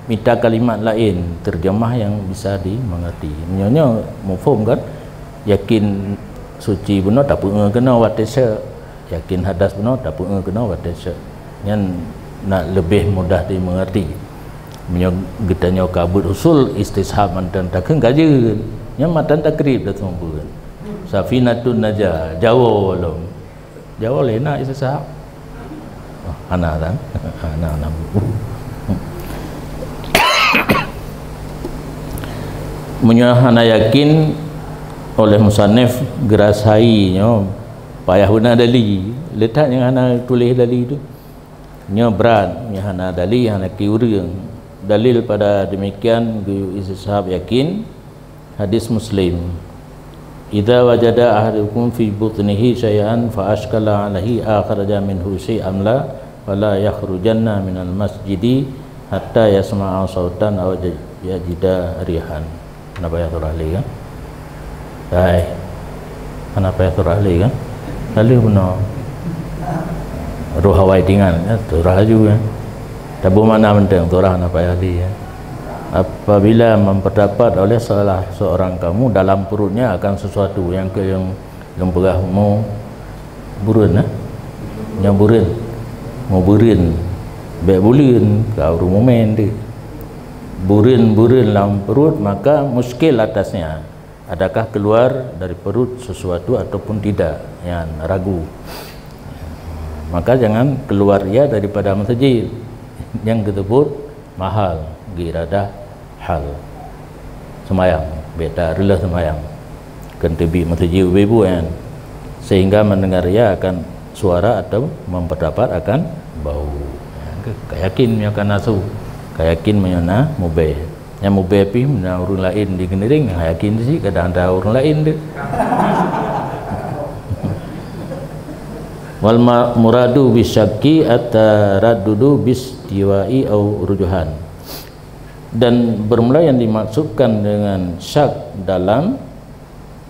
Mita kalimat laén, terjemah yang bisa dimengerti. Meunyoe nyoe muphom kan? Yakin suci bunoe tapeuéue keunoe watée syeuk. Yakin hadas bunoe tapeuéue keunoe watée syeuk. Nyan na leubeh mudah dimengerti. Meunyoe geutanyoe ka beuet usul, istishab mantong takheun ka jeuet. Nyan matan takrib dah seumeubeuet. Safinatun Najah, jawoe lom. Jawoe lé na istishab. Oh, hana kan? Hana, hana. Meunyoe hana yakin oleh musannif geurasai nyoe payah beuna dali. Letak nyang hana tuléh dali tu. Nyoe brat, nyoe hana dali, hana ki ureuëng. Dalil pada demikian geuyue istishab yakin hadis Muslim. "Idza wajada ahadukum fi butnihi syai'an fa asykala alaihi akhraja minhu syai'an la, fala yakhrujanna minal masjidi hatta yasma'a sautan aw yajida rihan." Hana payah surah lé kan? Hai. Hana payah surah lé kan? Lalu bunoe. Roh awai tingan, ya, surah laju kan? Tabu makna penting, surah hana payah lé, ya. Apabila memperdapat oleh salah seorang kamu dalam perutnya akan sesuatu yang ke-, yang, yang peugah mu Bureuen, eh? Nyoe bureuen. Mubeureuen. Bék buleuen, ka ureuëng mumén deuh. Bureuen-bureuen lam perut, maka muskil atasnya. Adakah keluar dari perut sesuatu ataupun tidak? Nyan ragu. Maka jangan keluar ia daripada masjid. Nyang teusebut mahal, geuradah hal. Seumayang, bék tareuloh seumayang. Kheun teubiet meuseujid ubé buet, sehingga mendengar ia akan suara atau memperdapat akan bau. Ka yakin meunyoe ka na su, ka yakin meunyoe na mubé. Nyang mubé pih na ureuëng laén di keuniréng, ka yakin cit kadang ada ureuëng laén tu. Wal ma-, muradu bisyakki at-taraddudu bistiwa'i au rujuhan. Dan bermula yang dimaksudkan dengan syak dalam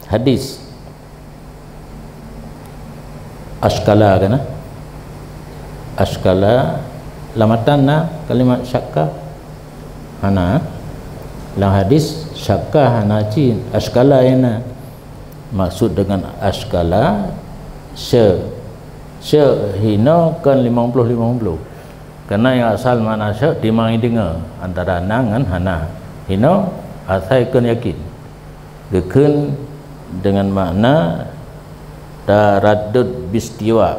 hadis askala, kan? Askala, lam matan na kalimat syakka? Hana. Lam hadis syakka hana cit, askala na. Maksud dengan askala, se, se hino kan limong ploh limong ploh. Karena nyang asal makna syak timang deungoe, antara na ngon hana. Hino asai kon yakin. Geukheun dengan makna taraddud bistiwa.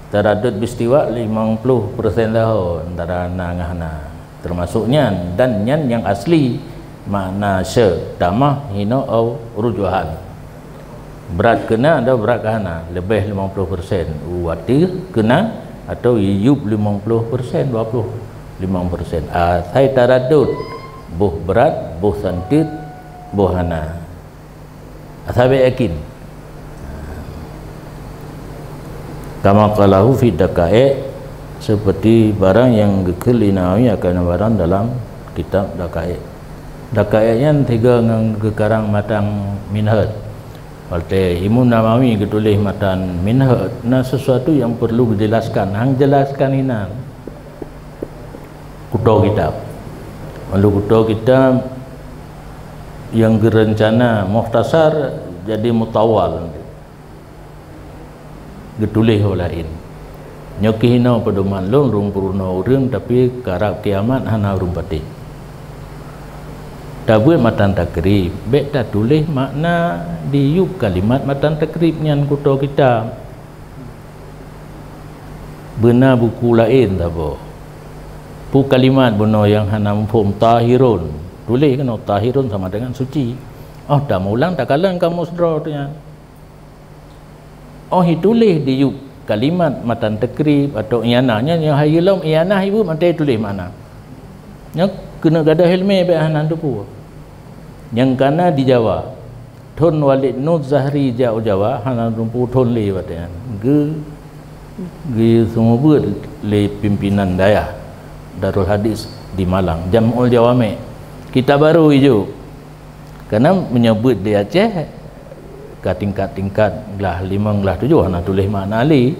Taraddud bistiwa limong ploh persen sahoe antara na ngon hana. Termasuk nyan, dan nyan nyang asli makna syak tamah hino au rujuhan. Brat keu na atau brat keu hana, leubeh limong ploh persen u ateueh keu na atau yub limong ploh persen, dua ploh limong persen. Asai taraddud, boh brat, boh santeuet, boh hana. Asai bék yakin. Kama qalahu fi daqaiq, seperti barang yang geukheun lé Nawawi akan barang dalam kitab Daqaiq. Daqaiq nyan sigoe ngon geukarang matan Minhaj. Watée Imam Nawawi geutuléh matan Minhaj, na sesuatu yang perlu geujelaskan, hang jelaskan inan kuto kitab. Lalu kuto kitab yang geurencana mukhtasar jadi mutawal, geutuléh ureuëng laén. Nyoe keuh hino peudoman lôn, lôn peurunoe ureuëng, tapi karab kiamat hana ureuëng patéh. Tabeuet matan takrib, bék tatuléh makna di yub kalimat matan takrib nyan kuto kitab. Beuna buku laén saboh. Peue kalimat bunoe nyang hana muphom, tahirun. Tuléh keunoe tahirun sama dengan suci. Oh, tameulang takalon kamus droe tu nyan. Oh, ituléh di yub kalimat matan takrib atau ianah. Nyan nyang hayeue lom ianah ibu mantong tuléh makna. Nyoe keuneuk gadôh iéleumé bék hana teupeue. Nyang kana di Jawa. Thon Walid Nur Zahri jak u Jawa, hana teupeue thon lé watée nyan. Geu-, geuseumeubeuet lé pimpinan dayah. Darul Hadis di Malang, Jam'ul Jawami'. Kitab baru ijok. Karena meunyoe beuet di Aceh, ka tingkat-tingkat glah limong, glah tujoh hana tuléh makna lé.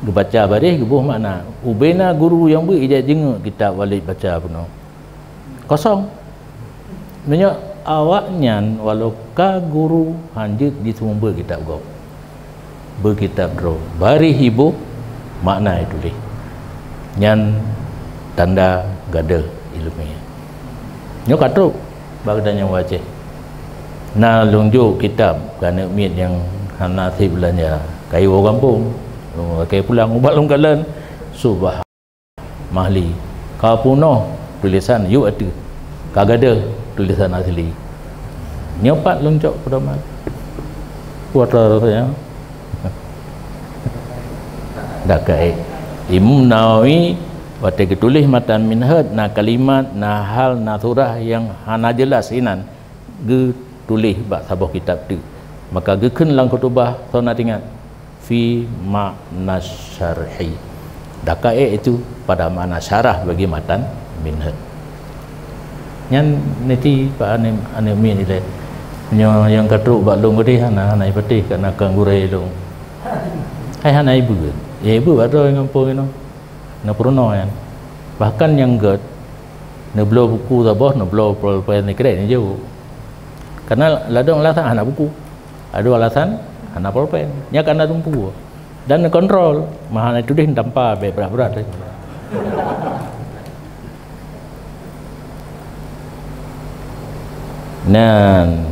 Geubaca baréh, geuboh makna. Ubena guru nyang beuet ijak jingeuk kitab Walid baca bunoe. Kosong. Meunyoe awaknyan walau ka guru hanjeuet jiseumeubeuet kitab gob. Beukitab droe, baréh iboh makna ituléh. Nyan tanda gadoh ileumèe. Nyoe ka trok bak geutanyoe Aceh. Na lôn jok kitab keu aneuk miet nyang hana sép beulanja, ka iwoe gampông, lôn lakèe pulang ubak lôn kalon. Subah Mahli. Ka peunoh tulisan yôh ateueh. Ka gadoh tulisan asli. Nyoe pat lôn cok peudoman. Kuat rasanya. Dak kaék. Imam Nawawi watèe geutuléh matan Minhaj na kalimat, na hal, na surah nyang hana jeulaih inan. Geutuléh bak saboh kitab teuk. Maka geukheun lam khutubah, soe na teuingat, fi makna syarhi. Dak kaék itu pada makna syarah bagi matan Minhaj. Nyan niti bak aneuk, aneuk miet ilèe. Nyoe nyang ka trok bak lôn keudéh hana, hana ipatéh, karena ka gurèe lôn. Hai hana ibeuet. Ya ibeuet bak droe ngon po inoe. Neupeurunoe nyan. Bahkan nyang gèt, neubloe buku saboh, neubloe pulpen sikrek neujok. Karena ladôm alasan hana buku. Ladôm alasan hana pulpen. Nyan ka na dumpeue. Dan neukontrol, meuhana tuléh neutampa bèk brat-brat. Nan,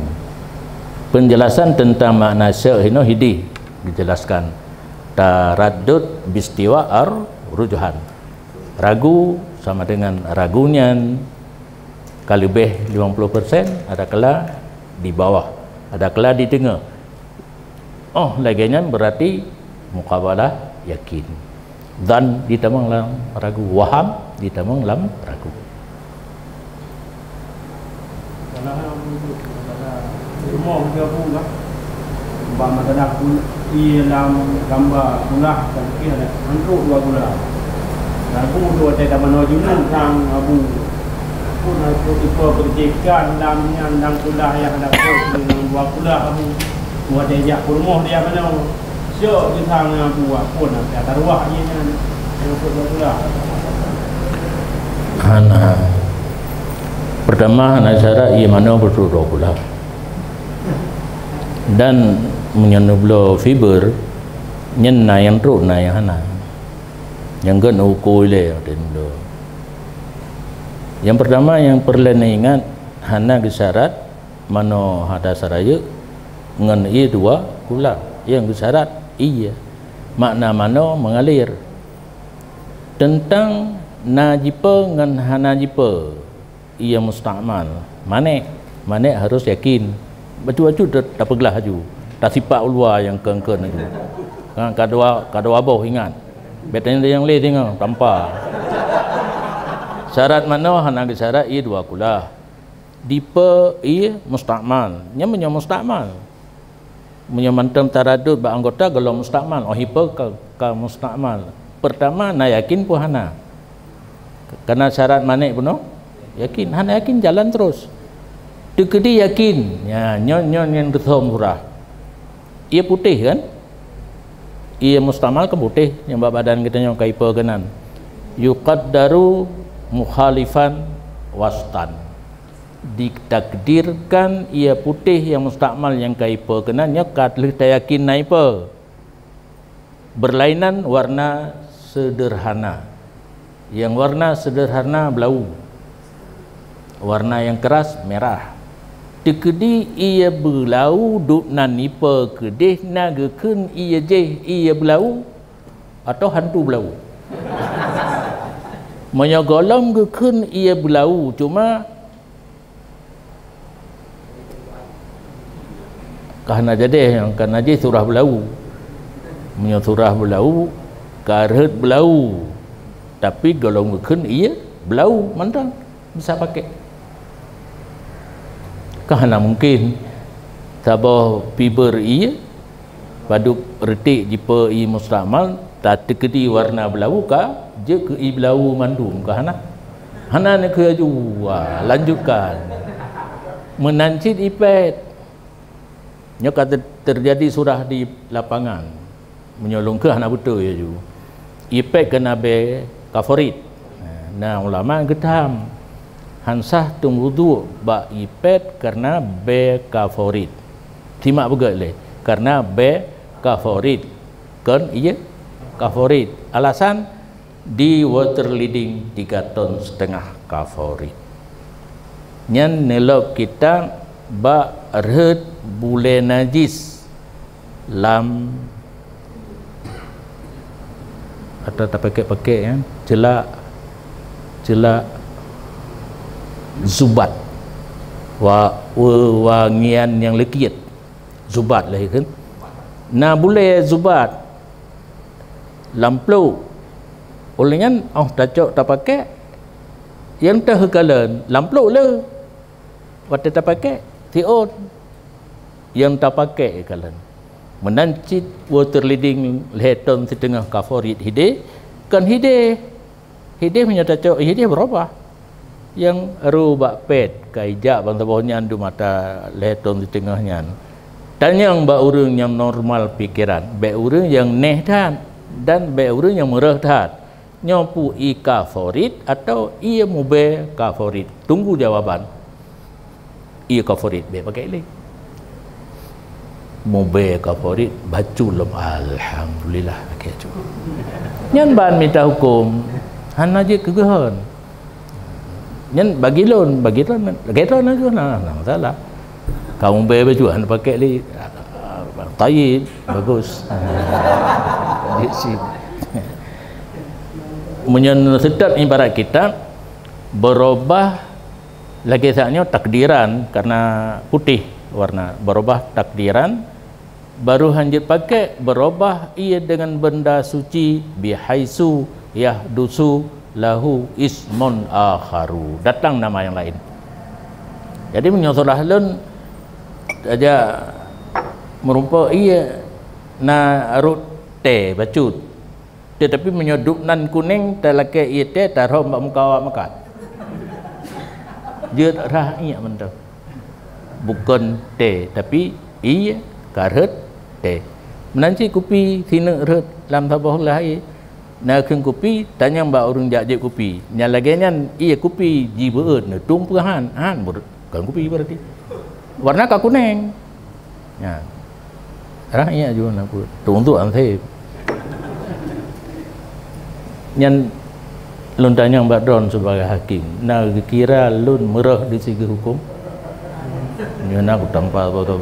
penjelasan tentang makna syek hinoe hidih dijelaskan. Taraddud bistiwa ar rujhan. Ragu sama dengan ragu nyan ka leubeh limong ploh persen, adakala di bawah, adakala di teungoh. Oh, lagèe nyan berarti muqabalah yakin. Dhan ditamong lam ragu, waham ditamong lam ragu. Rumoh gabung lah. Bak masalah kul-, ie lam gamba kulah, ka lukeh ada antrok dua kulah. Lagu tu watèe tamanoe junub sang abu. Pun aku tipe percikan lam nyan, lam kulah nyang ada kot dengan dua kulah abu. Watèe jak peurumoh dia manoe. Syok jisang ngon abu, apun, tapi ata ruah ie nyan. Nyang peuet dua kulah. Hana. Pertama, hana syarat ie manoe peuet dua kulah. Dan meunyoe neubloe fiber, nyan na nyang trok, na nyang hana. Nyang gèt neuuko ilèe watèe neubloe. Nyang pertama nyang peureulèe neuingat, hana geusyarat manoe hana sarayeuk ngon ie dua kulah. Nyang geusyarat ie, makna manoe meungalir. Teuntang na jipe ngon hana jipe ie mustakmal, manék, manék harôh yakin. Bacut-bacut ta-, tapeuglah laju, tasipak u luwa nyang kheun-kheun laju. Ha, ka dua, ka dua boh ingat. Bèk tanyong nyang lé singoh, tampa. Syarat manoe hana geusyarat ie dua kulah. Dipe ie mustakmal. Nyan meunyoe mustakmal. Meunyoe mantong taraddud bak anggota, gohlom mustakmal. Oh, ipe ka, ka mustakmal. Pertama, na yakin peue hana. Karena syarat manék bunoe yakin. Hana yakin, jalan terus. Teukeudi yakin. Ya, nyoe, nyoe nyang geuthom surah. Ie putéh kan? Ie mustakmal kan putéh, nyang bak badan geutanyoe ka ipe keunan. Yuqaddaru mukhalifan wastan. Ditakdirkan ie putéh nyang mustakmal nyang ka ipe keunan nyoe ka lheueh tayakin na ipe. Berlainan warna sederhana. Nyang warna sederhana blau. Warna nyang keras merah. Teukeudi ie beulau dubnan ipe keudéh na geukheun ie jéh ie beulau atau hantu blau. Meunyoe gohlom geukheun ie beulau, cuma ka hana jadeh, nyang ka najih surah beulau. Meunyoe surah beulau, ka rhot beulau, tapi gohlom geukheun ie beulau mantong bisa pakai. Ka hana mungkin saboh fiber ie padub reutôk jipe ie mustakmal, Tateukeudi warna beulawu ka jeuet keu ié beulawu mandum ka hana? Hana, neukheun laju. Wah, lanjutkan. Meunan cit ié pet. Nyoe ka ter-, teujadi surah di lapangan. Meunyoe lôn kheun hana beutôi laju. Ié pet keureuna bée kaforit. Na ulama geutham, han sah teumeuwudhu bak ié pet keureuna bée kaforit. Simak beugét lé, keureuna bée kaforit. Kon ié kaforit. Alasan, di water leading tiga ton setengah kaforit. Nyan neulop kitab bak rhot bulée najis lam, atau tapakek-pakek, ya, celak, celak zubat, wa-, wewangian nyang leukiet. Zubat lé kan. Na bulée zubat lam plôk. Óh lheueh nyan, óh tacok tapakek, nyang teuh kalon lam plôk le. Watée tapakek, siôn nyang tapakek kalon. Meunan cit water leading lhée ton siteungoh kaforit hideh, kon hideh. Hideh meunyoe tacok, hideh beurubah. Nyang ru bak pet, ka ijak ban saboh nyan dum ata lhée ton siteungoh nyan. Tanyong bak ureuëng nyang normal pikeran, bék ureuëng nyang neh that, dan bék ureuëng nyang meureuh that. Nyoe peue ié kaforit atawa ié mubée kaforit? Tunggu jawaban. Ié kaforit bék pakek lé. Mubée kaforit bacut lom, alhamdulillah, pakek cut. Nyan ban mita huköm, hana jeuet keu geuhon. Nyan bagi lôn, bagi lôn, bagi lôn laju na, na masalah. Ka mubée bacut hana pakek lé, tayyib, bagus. Jeuet sit. Meunyoe seutôt ibarat kitab, beurubah lagée saat nyoe takdiran, karena putéh warna, beurubah takdiran, baru hanjeuet pakek, beurubah ié deungon benda suci, bihaitsu yahdusu lahu ismun akharu, datang nama yang lain. Jadi meunyoe salah lôn, saja meurumpok ié na rot tée bacut. Teutapi meunyoe dub nan kunéng talakée ié tée tarhom bak muka awak makan, jeuet rhah iék mantong. Bukon tée, tapi ié ka rhot tée. Meunan cit kupi sineuk rhot lam saboh glah ié. Na kheun kupi, tanyong bak ureuëng jak jeuet kupi. Nyang lagée nyan ié kupi jibeuet neutueng peue han, han beureukat kupi berarti. Warna ka kunéng. Nyan. Rhah iék ju na peue. Tuntuk anseb. Nyan lôn tanyong bak droen sibagai hakém. Na geukira lôn meureuh di sigi huköm? Nyoe na kutampa botol.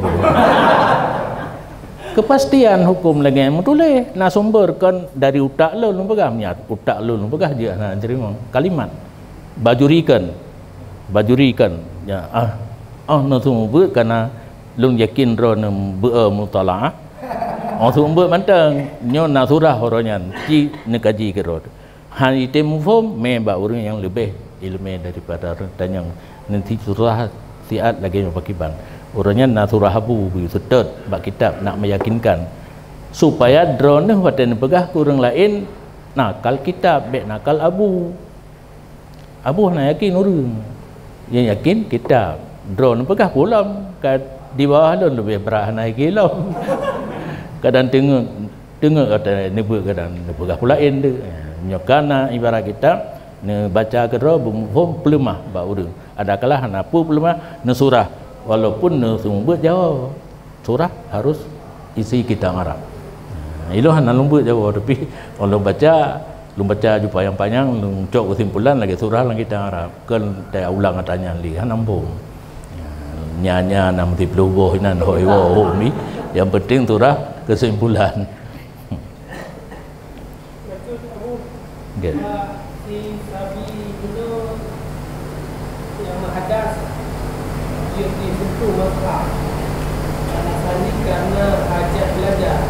Kepastian huköm lagée meutuléh, na sumber kon dari utak lôn, lôn peugah. Meunyo utak lôn, lôn peugah jeuet hana teurimong. Kalimat. Bajurikan. Bajurikan. Ya, ah, ah, na seumeubeuet kana lôn yakin droeneuh beu-, eh, mutalaah. Oh, seumeubeuet mantong. Nyoe na surah uroe nyan. Ci neukaji keudroe. Han item muphom, mé bak ureuëng nyang leubeh iéleumé daripada ureuëng tanyong. Nanti surah siat lagée nyoe pakriban. Uroe nyan na surah Abu, beu seutôt bak kitab nak meyakinkan. Supaya droeneuh watée neupeugah keu ureuëng laén, nakal kitab, bék nakal Abu. Abu hana yakin ureuëng. Nyang yakin kitab. Droeneuh peugah peue lom, ka di bawah lôn leubeh brat hana yakin lom. Kadang teungeut, teungeut kata neubeuet, kadang neupeugah peue laén tu. Nyoe kana ibarat kitab, neubaca keudroe beumuphom peuleumah bak ureuëng. Adakala hana peue peuleumah, neusurah, walaupun neuseumeubeuet jawoe. Surah harus isi kitab Arab. Nah, ilôn hana lôn beuet jawoe, tapi lôn baca, lôn baca ju panyang-panyang, lôn cok keusimpulan lagée surah lam kitab Arab. Kon teuulang ata nyan lé, hana muphom. Nya, nya na meusiplôh boh inan hôi woe, hôi mi. Yang penting surah keusimpulan. Bacut, Abu. Okey. Ah, si sabi bunoe nyang meuhadas jeuet jisentuh Makkah. Alasan jih karena hajat belajar.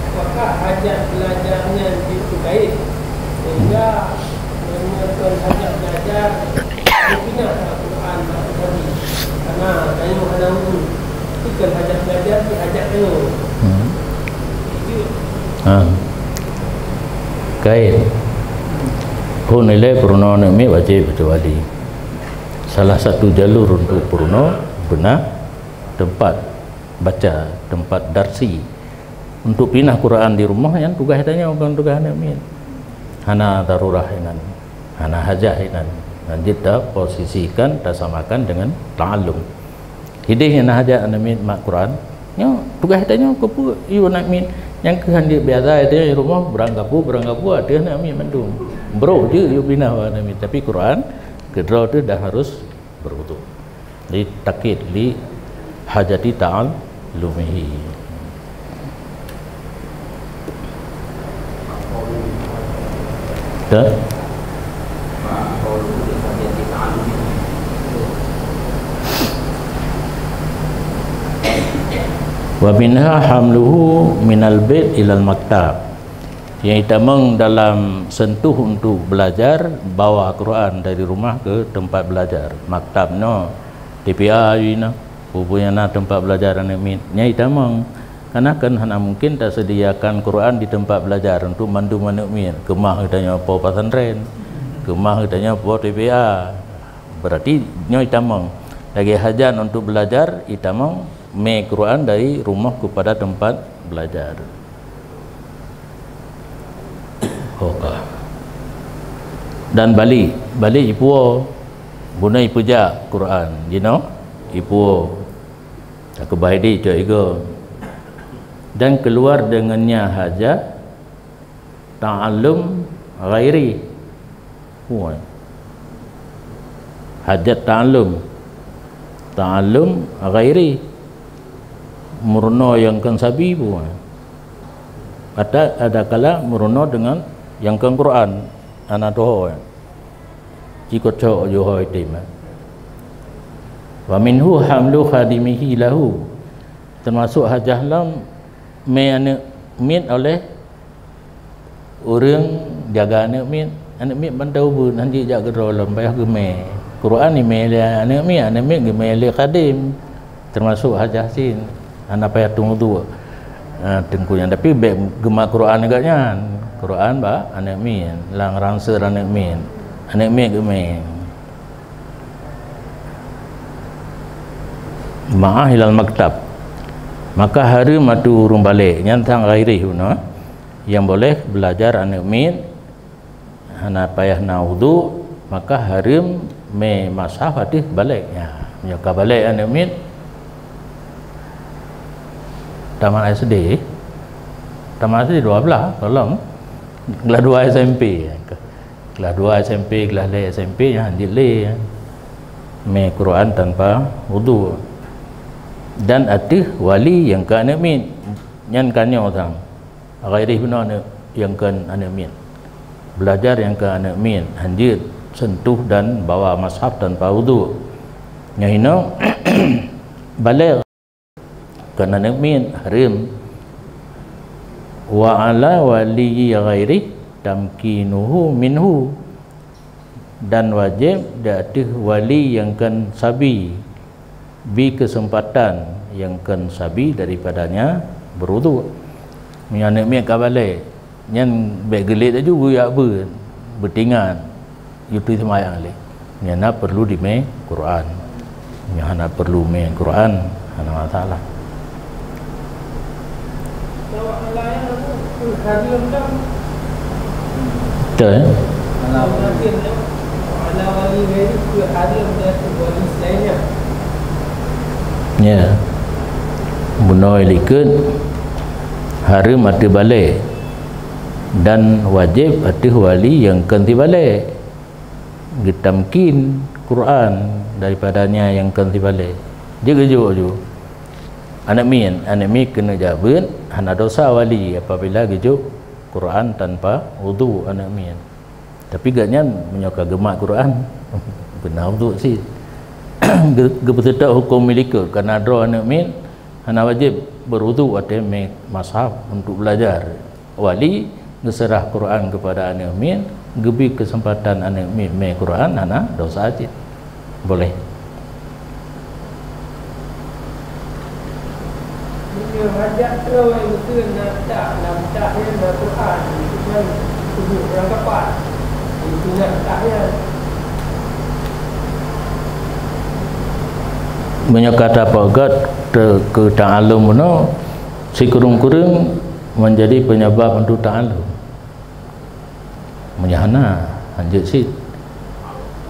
Apakah hajat belajar nyan jeuet keu gaéb? Sehingga meunyoe kon hajat belajar, Mungkin Al-Quran maksud Nabi. Karena tanyoe hana ureueng. Bukan hajat belajar, tapi hajat tanyoe. Hmm. Jujur. Ha. Laén. Phôn ilée peurunoe aneuk miet wajéb baca wali. Salah satu jalur untuk peurunoe beuna tempat baca, tempat darsi. Untuk pinah Quran di rumoh nyan tugaih tanyoe, bukan tugaih aneuk miet. Hana darurah inan, hana hajat inan. Lanjut ta posisikan, tasamakan dengan ta'allum. Idéh nyang na hajat aneuk miet mat Quran, nyoe tugaih tanyoe keupeue yue aneuk miet nyang keuh han jeuet biasa, tanyoe di rumoh beurangkapeue, beurangkapeue ateueh aneuk miet mandum. Brok jeuet yue pinah bak aneuk miet, tapi Quran keudroe teuh dah harus berwudu. Jadi takkid li hajati ta'allumihi. Dah? Wa minha hamluhu minal bait ilal maktab. Nyang itamong dalam sentuh untuk belajar, bawa Quran dari rumah ke tempat belajar. Maktab nyoe, T P A inoe, peue-peue nyang na tempat belajar aneuk miet. Nyang itamong, karena kan hana mungkin tasediakan Quran di tempat belajar untuk mandum aneuk miet. Keumah geutanyoe po pesantren, keumah geutanyoe po T P A. Berarti nyoe itamong. Lagée hajat untuk belajar, itamong mé Quran dari rumoh kepada tempat belajar. Oka. Dan balik, balik ipuo, guna ipeujak Quran, jinoe ipuo. Takeubah idéh cok igo. Dan keluar dengannya hajat ta'allum ghairi. Puan. Hajat ta'allum. Ta'allum ghairi. Meurunoe nyang kon sabi puan. Ada, ada kala meurunoe dengan nyang kon Quran. Ana toho. Cikocok johoi tema. Wa minhu hamlu khadimihi lahu. Termasuk hajat lom mé aneuk miet oleh ureuëng jaga aneuk miet. Aneuk miet ban teuh ubeut, han jeuet jak keudroe lom, payah geumé. Quran jimé lé aneuk miet, aneuk miet geumé lé khadim. Termasuk hajat cit, hana payah tueng uduk. Ha, teungku nyan, tapi bék geumat Quran geuh nyan. Quran bak aneuk miet, lam ranseur aneuk miet. Aneuk miet geumé. Ma'ah ilal maktab. Maka hareuem ateueh ureuëng balek, nyan sang ghairih bunoe, nyang boleh belajar aneuk miet, hana payah na uduk, maka hareuem mé mushaf ateueh balek. Nya, meunyoe ka balek aneuk miet, tamat S D, tamat S D dua belas, tolong. Kelas dua S M P. Kelas dua S M P, kelas lhée S M P, nyan jeuet lé mé Quran tanpa uduk. Dan ateueh wali nyang keu aneuk miet, nyan ka nyoe sang. Ghairih bunoe aneuk, nyang kon aneuk miet. Belajar nyang kon aneuk miet, han jeuet sentuh dan bawa mushaf tanpa uduk. Nyan inoe balek. Kon aneuk miet, hareuem. Wa ala waliyyi ghairih tamkinuhu minhu. Dan wajéb di ateueh wali nyang kon sabi, bi keuseumpatan nyang kon sabi daripadanya beuruduk. Meunyoe aneuk miet ka balek, nyan bék geulet laju geujak beuet, beutingat, yue teuh seumayang lé. Nyan na perlu jimé Quran. Nyan hana perlu mé Quran, hana masalah. Betul, ya? Ya. Bunoe likot hareuem ateueh balek dan wajéb ateueh wali nyang kon sibalek geutamkin Quran daripadanya nyang kon sibalek. Jeuet geujok ju. Aneuk miet, aneuk miet keuneuk jak beuet, hana dosa wali apabila geujok Quran tanpa udhu aneuk miet. Tapi gobnyan meunyoe ka geumat Quran, beuna udhu cit. Geu-, geupeuseutôt huköm likot, kana droe aneuk miet hana wajéb beurudhu watée mé mushaf untuk belajar. Wali geuseurah Quran keupada aneuk miet, geubri keuseumpatan aneuk miet mé Quran, hana dosa cit. Boleh. Meunyoe hajat droe beutôi na tak, lam tak nyan na Quran, cuman Meunyoe ka tapeugét teu-, keu ta'allum bunoe, sikureueng-kureueng menjadi penyebab untuk ta'allum. Meunyoe hana, hanjeuet cit.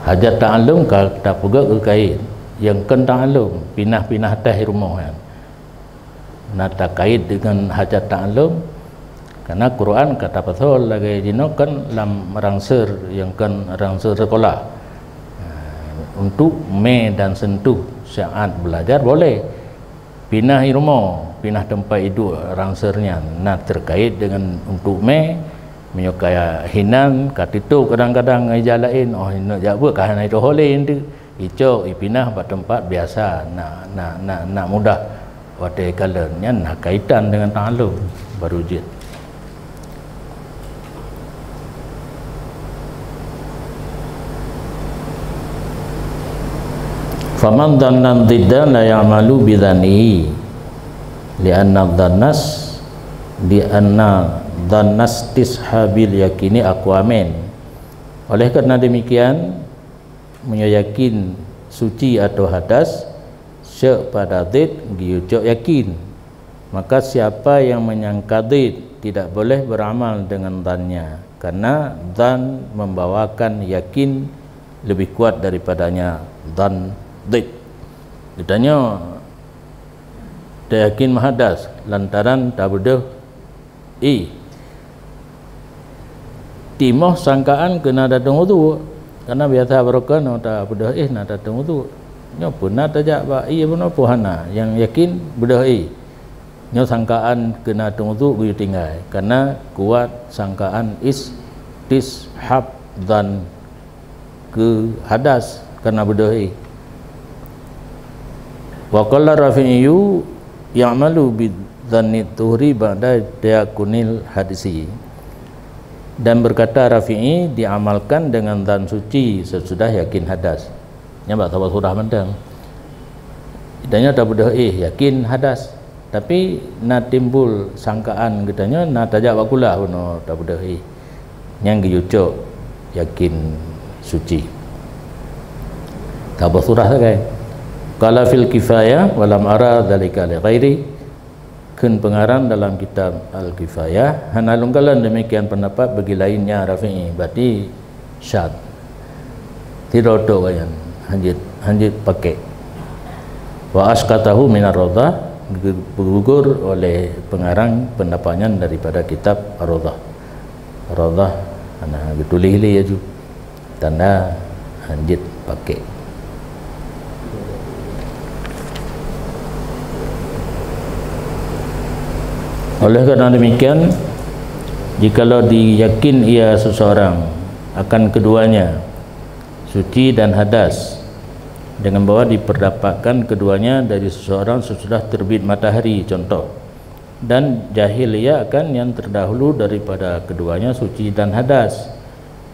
Hajat ta'allum ka tapeugét keu kayém, nyang kon ta'allum, pinah-pinah teuh rumoh nyan. Na takait deungon hajat ta'allum, karena Quran ka tapasoe lagée jinoe kan lam rangseur nyang kon rangseur sekolah. Untuk mè dan sentuh saat belajar boleh. Pinah i rumoh, pinah teumpat iduek rangseur nyan na terkait deungon untuk mè, meunyoe ka hinan, ka teutob kadang-kadang ngon ija laén, oh, neuk jak beuet ka hana iteuh lé enteuk. Icok, ipinah bak teumpat biasa, nak, nak, nak, nak mudah watée kalon. Nyan na kaitan deungon ta'allum baru jeuet. Faman dhanna dhiddan la ya'malu bi dhannihi, li'anna dhannas, li'anna dhanna istishabil yakini aqwa min. Oleh karena demikian, meunyoe yakin suci atau hadas, syek pada dhid geuyue cok yakin. Maka siapa yang menyangka dhid tidak boleh beramal dengan dhannya, karena dhan membawakan yakin lebih kuat daripadanya dhan dhid. Geutanyoe tayakin meuhadas lantaran tabeudôh éh. Timoh sangkaan keu na tateueng udhu, karena biasa barokon oh tabeudôh éh na tateueng udhu. Nyoe peue na tajak bak ie bunoe peue hana, nyang yakin beudôh éh. Nyoe sangkaan keu na teueng udhu geuyue tinggai, karena kuat sangkaan istishab dhan keu hadas karena beudôh éh. Wa qala Rafi'iyyu ya'malu bi dhanni tuhri ba'da tayakunil hadsi. Dan berkata Rafi'i, diamalkan dengan dhan suci sesudah yakin hadas. Nyan bak saboh surah mantong. Geutanyoe tabeudôh éh yakin hadas. Tapi na timbul sangkaan geutanyoe na tajak bak kulah bunoe tabeudôh éh. Nyang geuyue cok yakin suci. Saboh surah sagai. Qala fil kifayah wa lam ara dzalika li ghairi. Kheun peungarang dalam kitab Al-Kifayah, hana lôn kalon demikian pendapat bagi lainnya Rafi'i, berarti syad. Sidroe tok nyan, hanjeuet, hanjeuet pakék. Wa asqatahu minar Raudhah, geu-, geugugur oleh peungarang pendapat nyan daripada kitab Ar-Raudhah. Raudhah hana geutuléh lé laju. Tanda hanjeuet pakék. Oleh karena demikian, jikalau diyakin ia seseorang akan keduanya, suci dan hadas, dengan bahwa diperdapatkan keduanya dari seseorang sesudah terbit matahari, contoh, dan jahil ia akan yang terdahulu daripada keduanya suci dan hadas,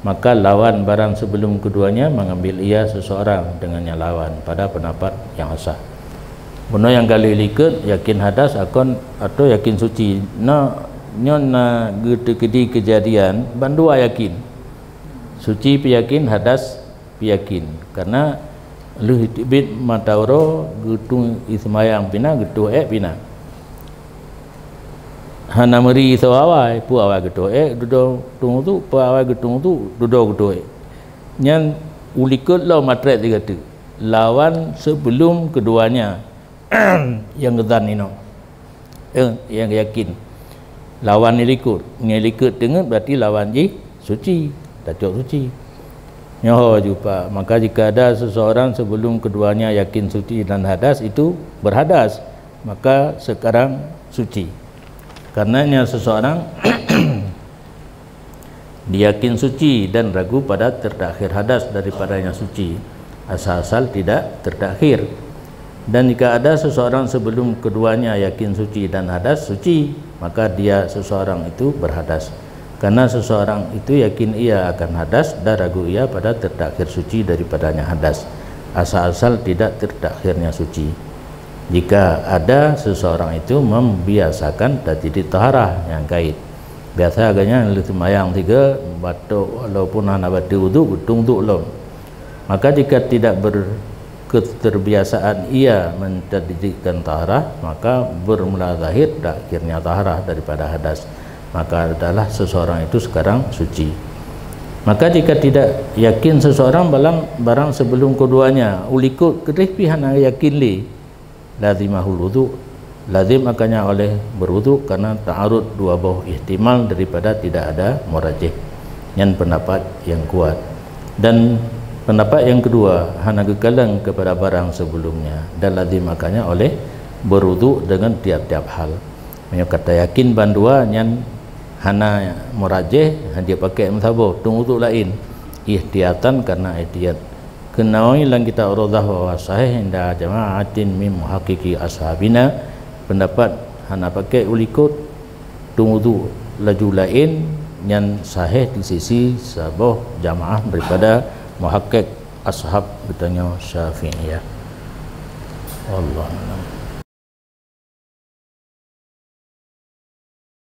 maka lawan barang sebelum keduanya mengambil ia seseorang dengan yang lawan pada pendapat yang asah. Bunoe nyang ka lheueh likot yakin hadas akon atau yakin suci. Na, nyoe na geuteukeudi keujadian bandua yakin. Suci peuyakin, hadas peuyakin. Karena lheueh teubiet mata uroe geutung ie seumayang pih na, geutoh ék pih na. Hana meuri soe awai, peue awai geutoh ék, dudoe tueng udhu, peue awai geutueng udhu, dudoe geutoh ék. Nyan u likot lom matreb sigoe teuk. Lawan sebelum keduanya nyang geudan inoe. Eh, nyang yakin. Lawan nyang likot. Nyang likot teungeut berarti lawan jih suci. Tacok suci. Nyoe ho ju, Pak. Maka jika ada seseorang sebelum keduanya yakin suci dan hadas, itu berhadas, maka sekarang suci. Karenanya seseorang diyakin suci dan ragu pada tertakhir hadas daripadanya suci, asal-asal tidak tertakhir. Dan jika ada seseorang sebelum keduanya yakin suci dan hadas suci, maka dia seseorang itu berhadas. Karena seseorang itu yakin ia akan hadas dan ragu ia pada tertakhir suci daripadanya hadas, asal-asal tidak tertakhirnya suci. Jika ada seseorang itu membiasakan tajdid taharah nyang kait, Biasa geuh nyan lheueh seumayang sigoe, batuk walaupun hana bateue udhu, geutung udhu lom. Maka jika tidak ber-, keterbiasaan ia menjadikan taharah, maka bermula zahir dan akhirnya taharah daripada hadas. Maka adalah seseorang itu sekarang suci. Maka jika tidak yakin seseorang barang, barang sebelum keduanya, u likot keudeh pih hana yakin lé, lazimahul wudu, lazim akannya oleh berwudu karena ta'arud dua boh ihtimal daripada tidak ada murajih. Nyan pendapat yang kuat. Dan pendapat yang kedua, hana geukalon kepada barang sebelumnya dan lazim akannya oleh berwudu dengan tiap-tiap hal. Meunyoe ka tayakin bandua nyan hana murajih, hana jipakék meusaboh, tung udhu laén, ihtiyatan karena ihtiyat. Kheun Nawawi lam kitab Ar-Rawdah bahwa sahih inda jama'atin min muhaqqiqi ashabina, pendapat hana pakék u likot, tung udhu laju laén, nyan sahih di sisi saboh jamaah daripada muhaqqiq ashab geutanyoe Syafi'iyah. Wallahu a'lam.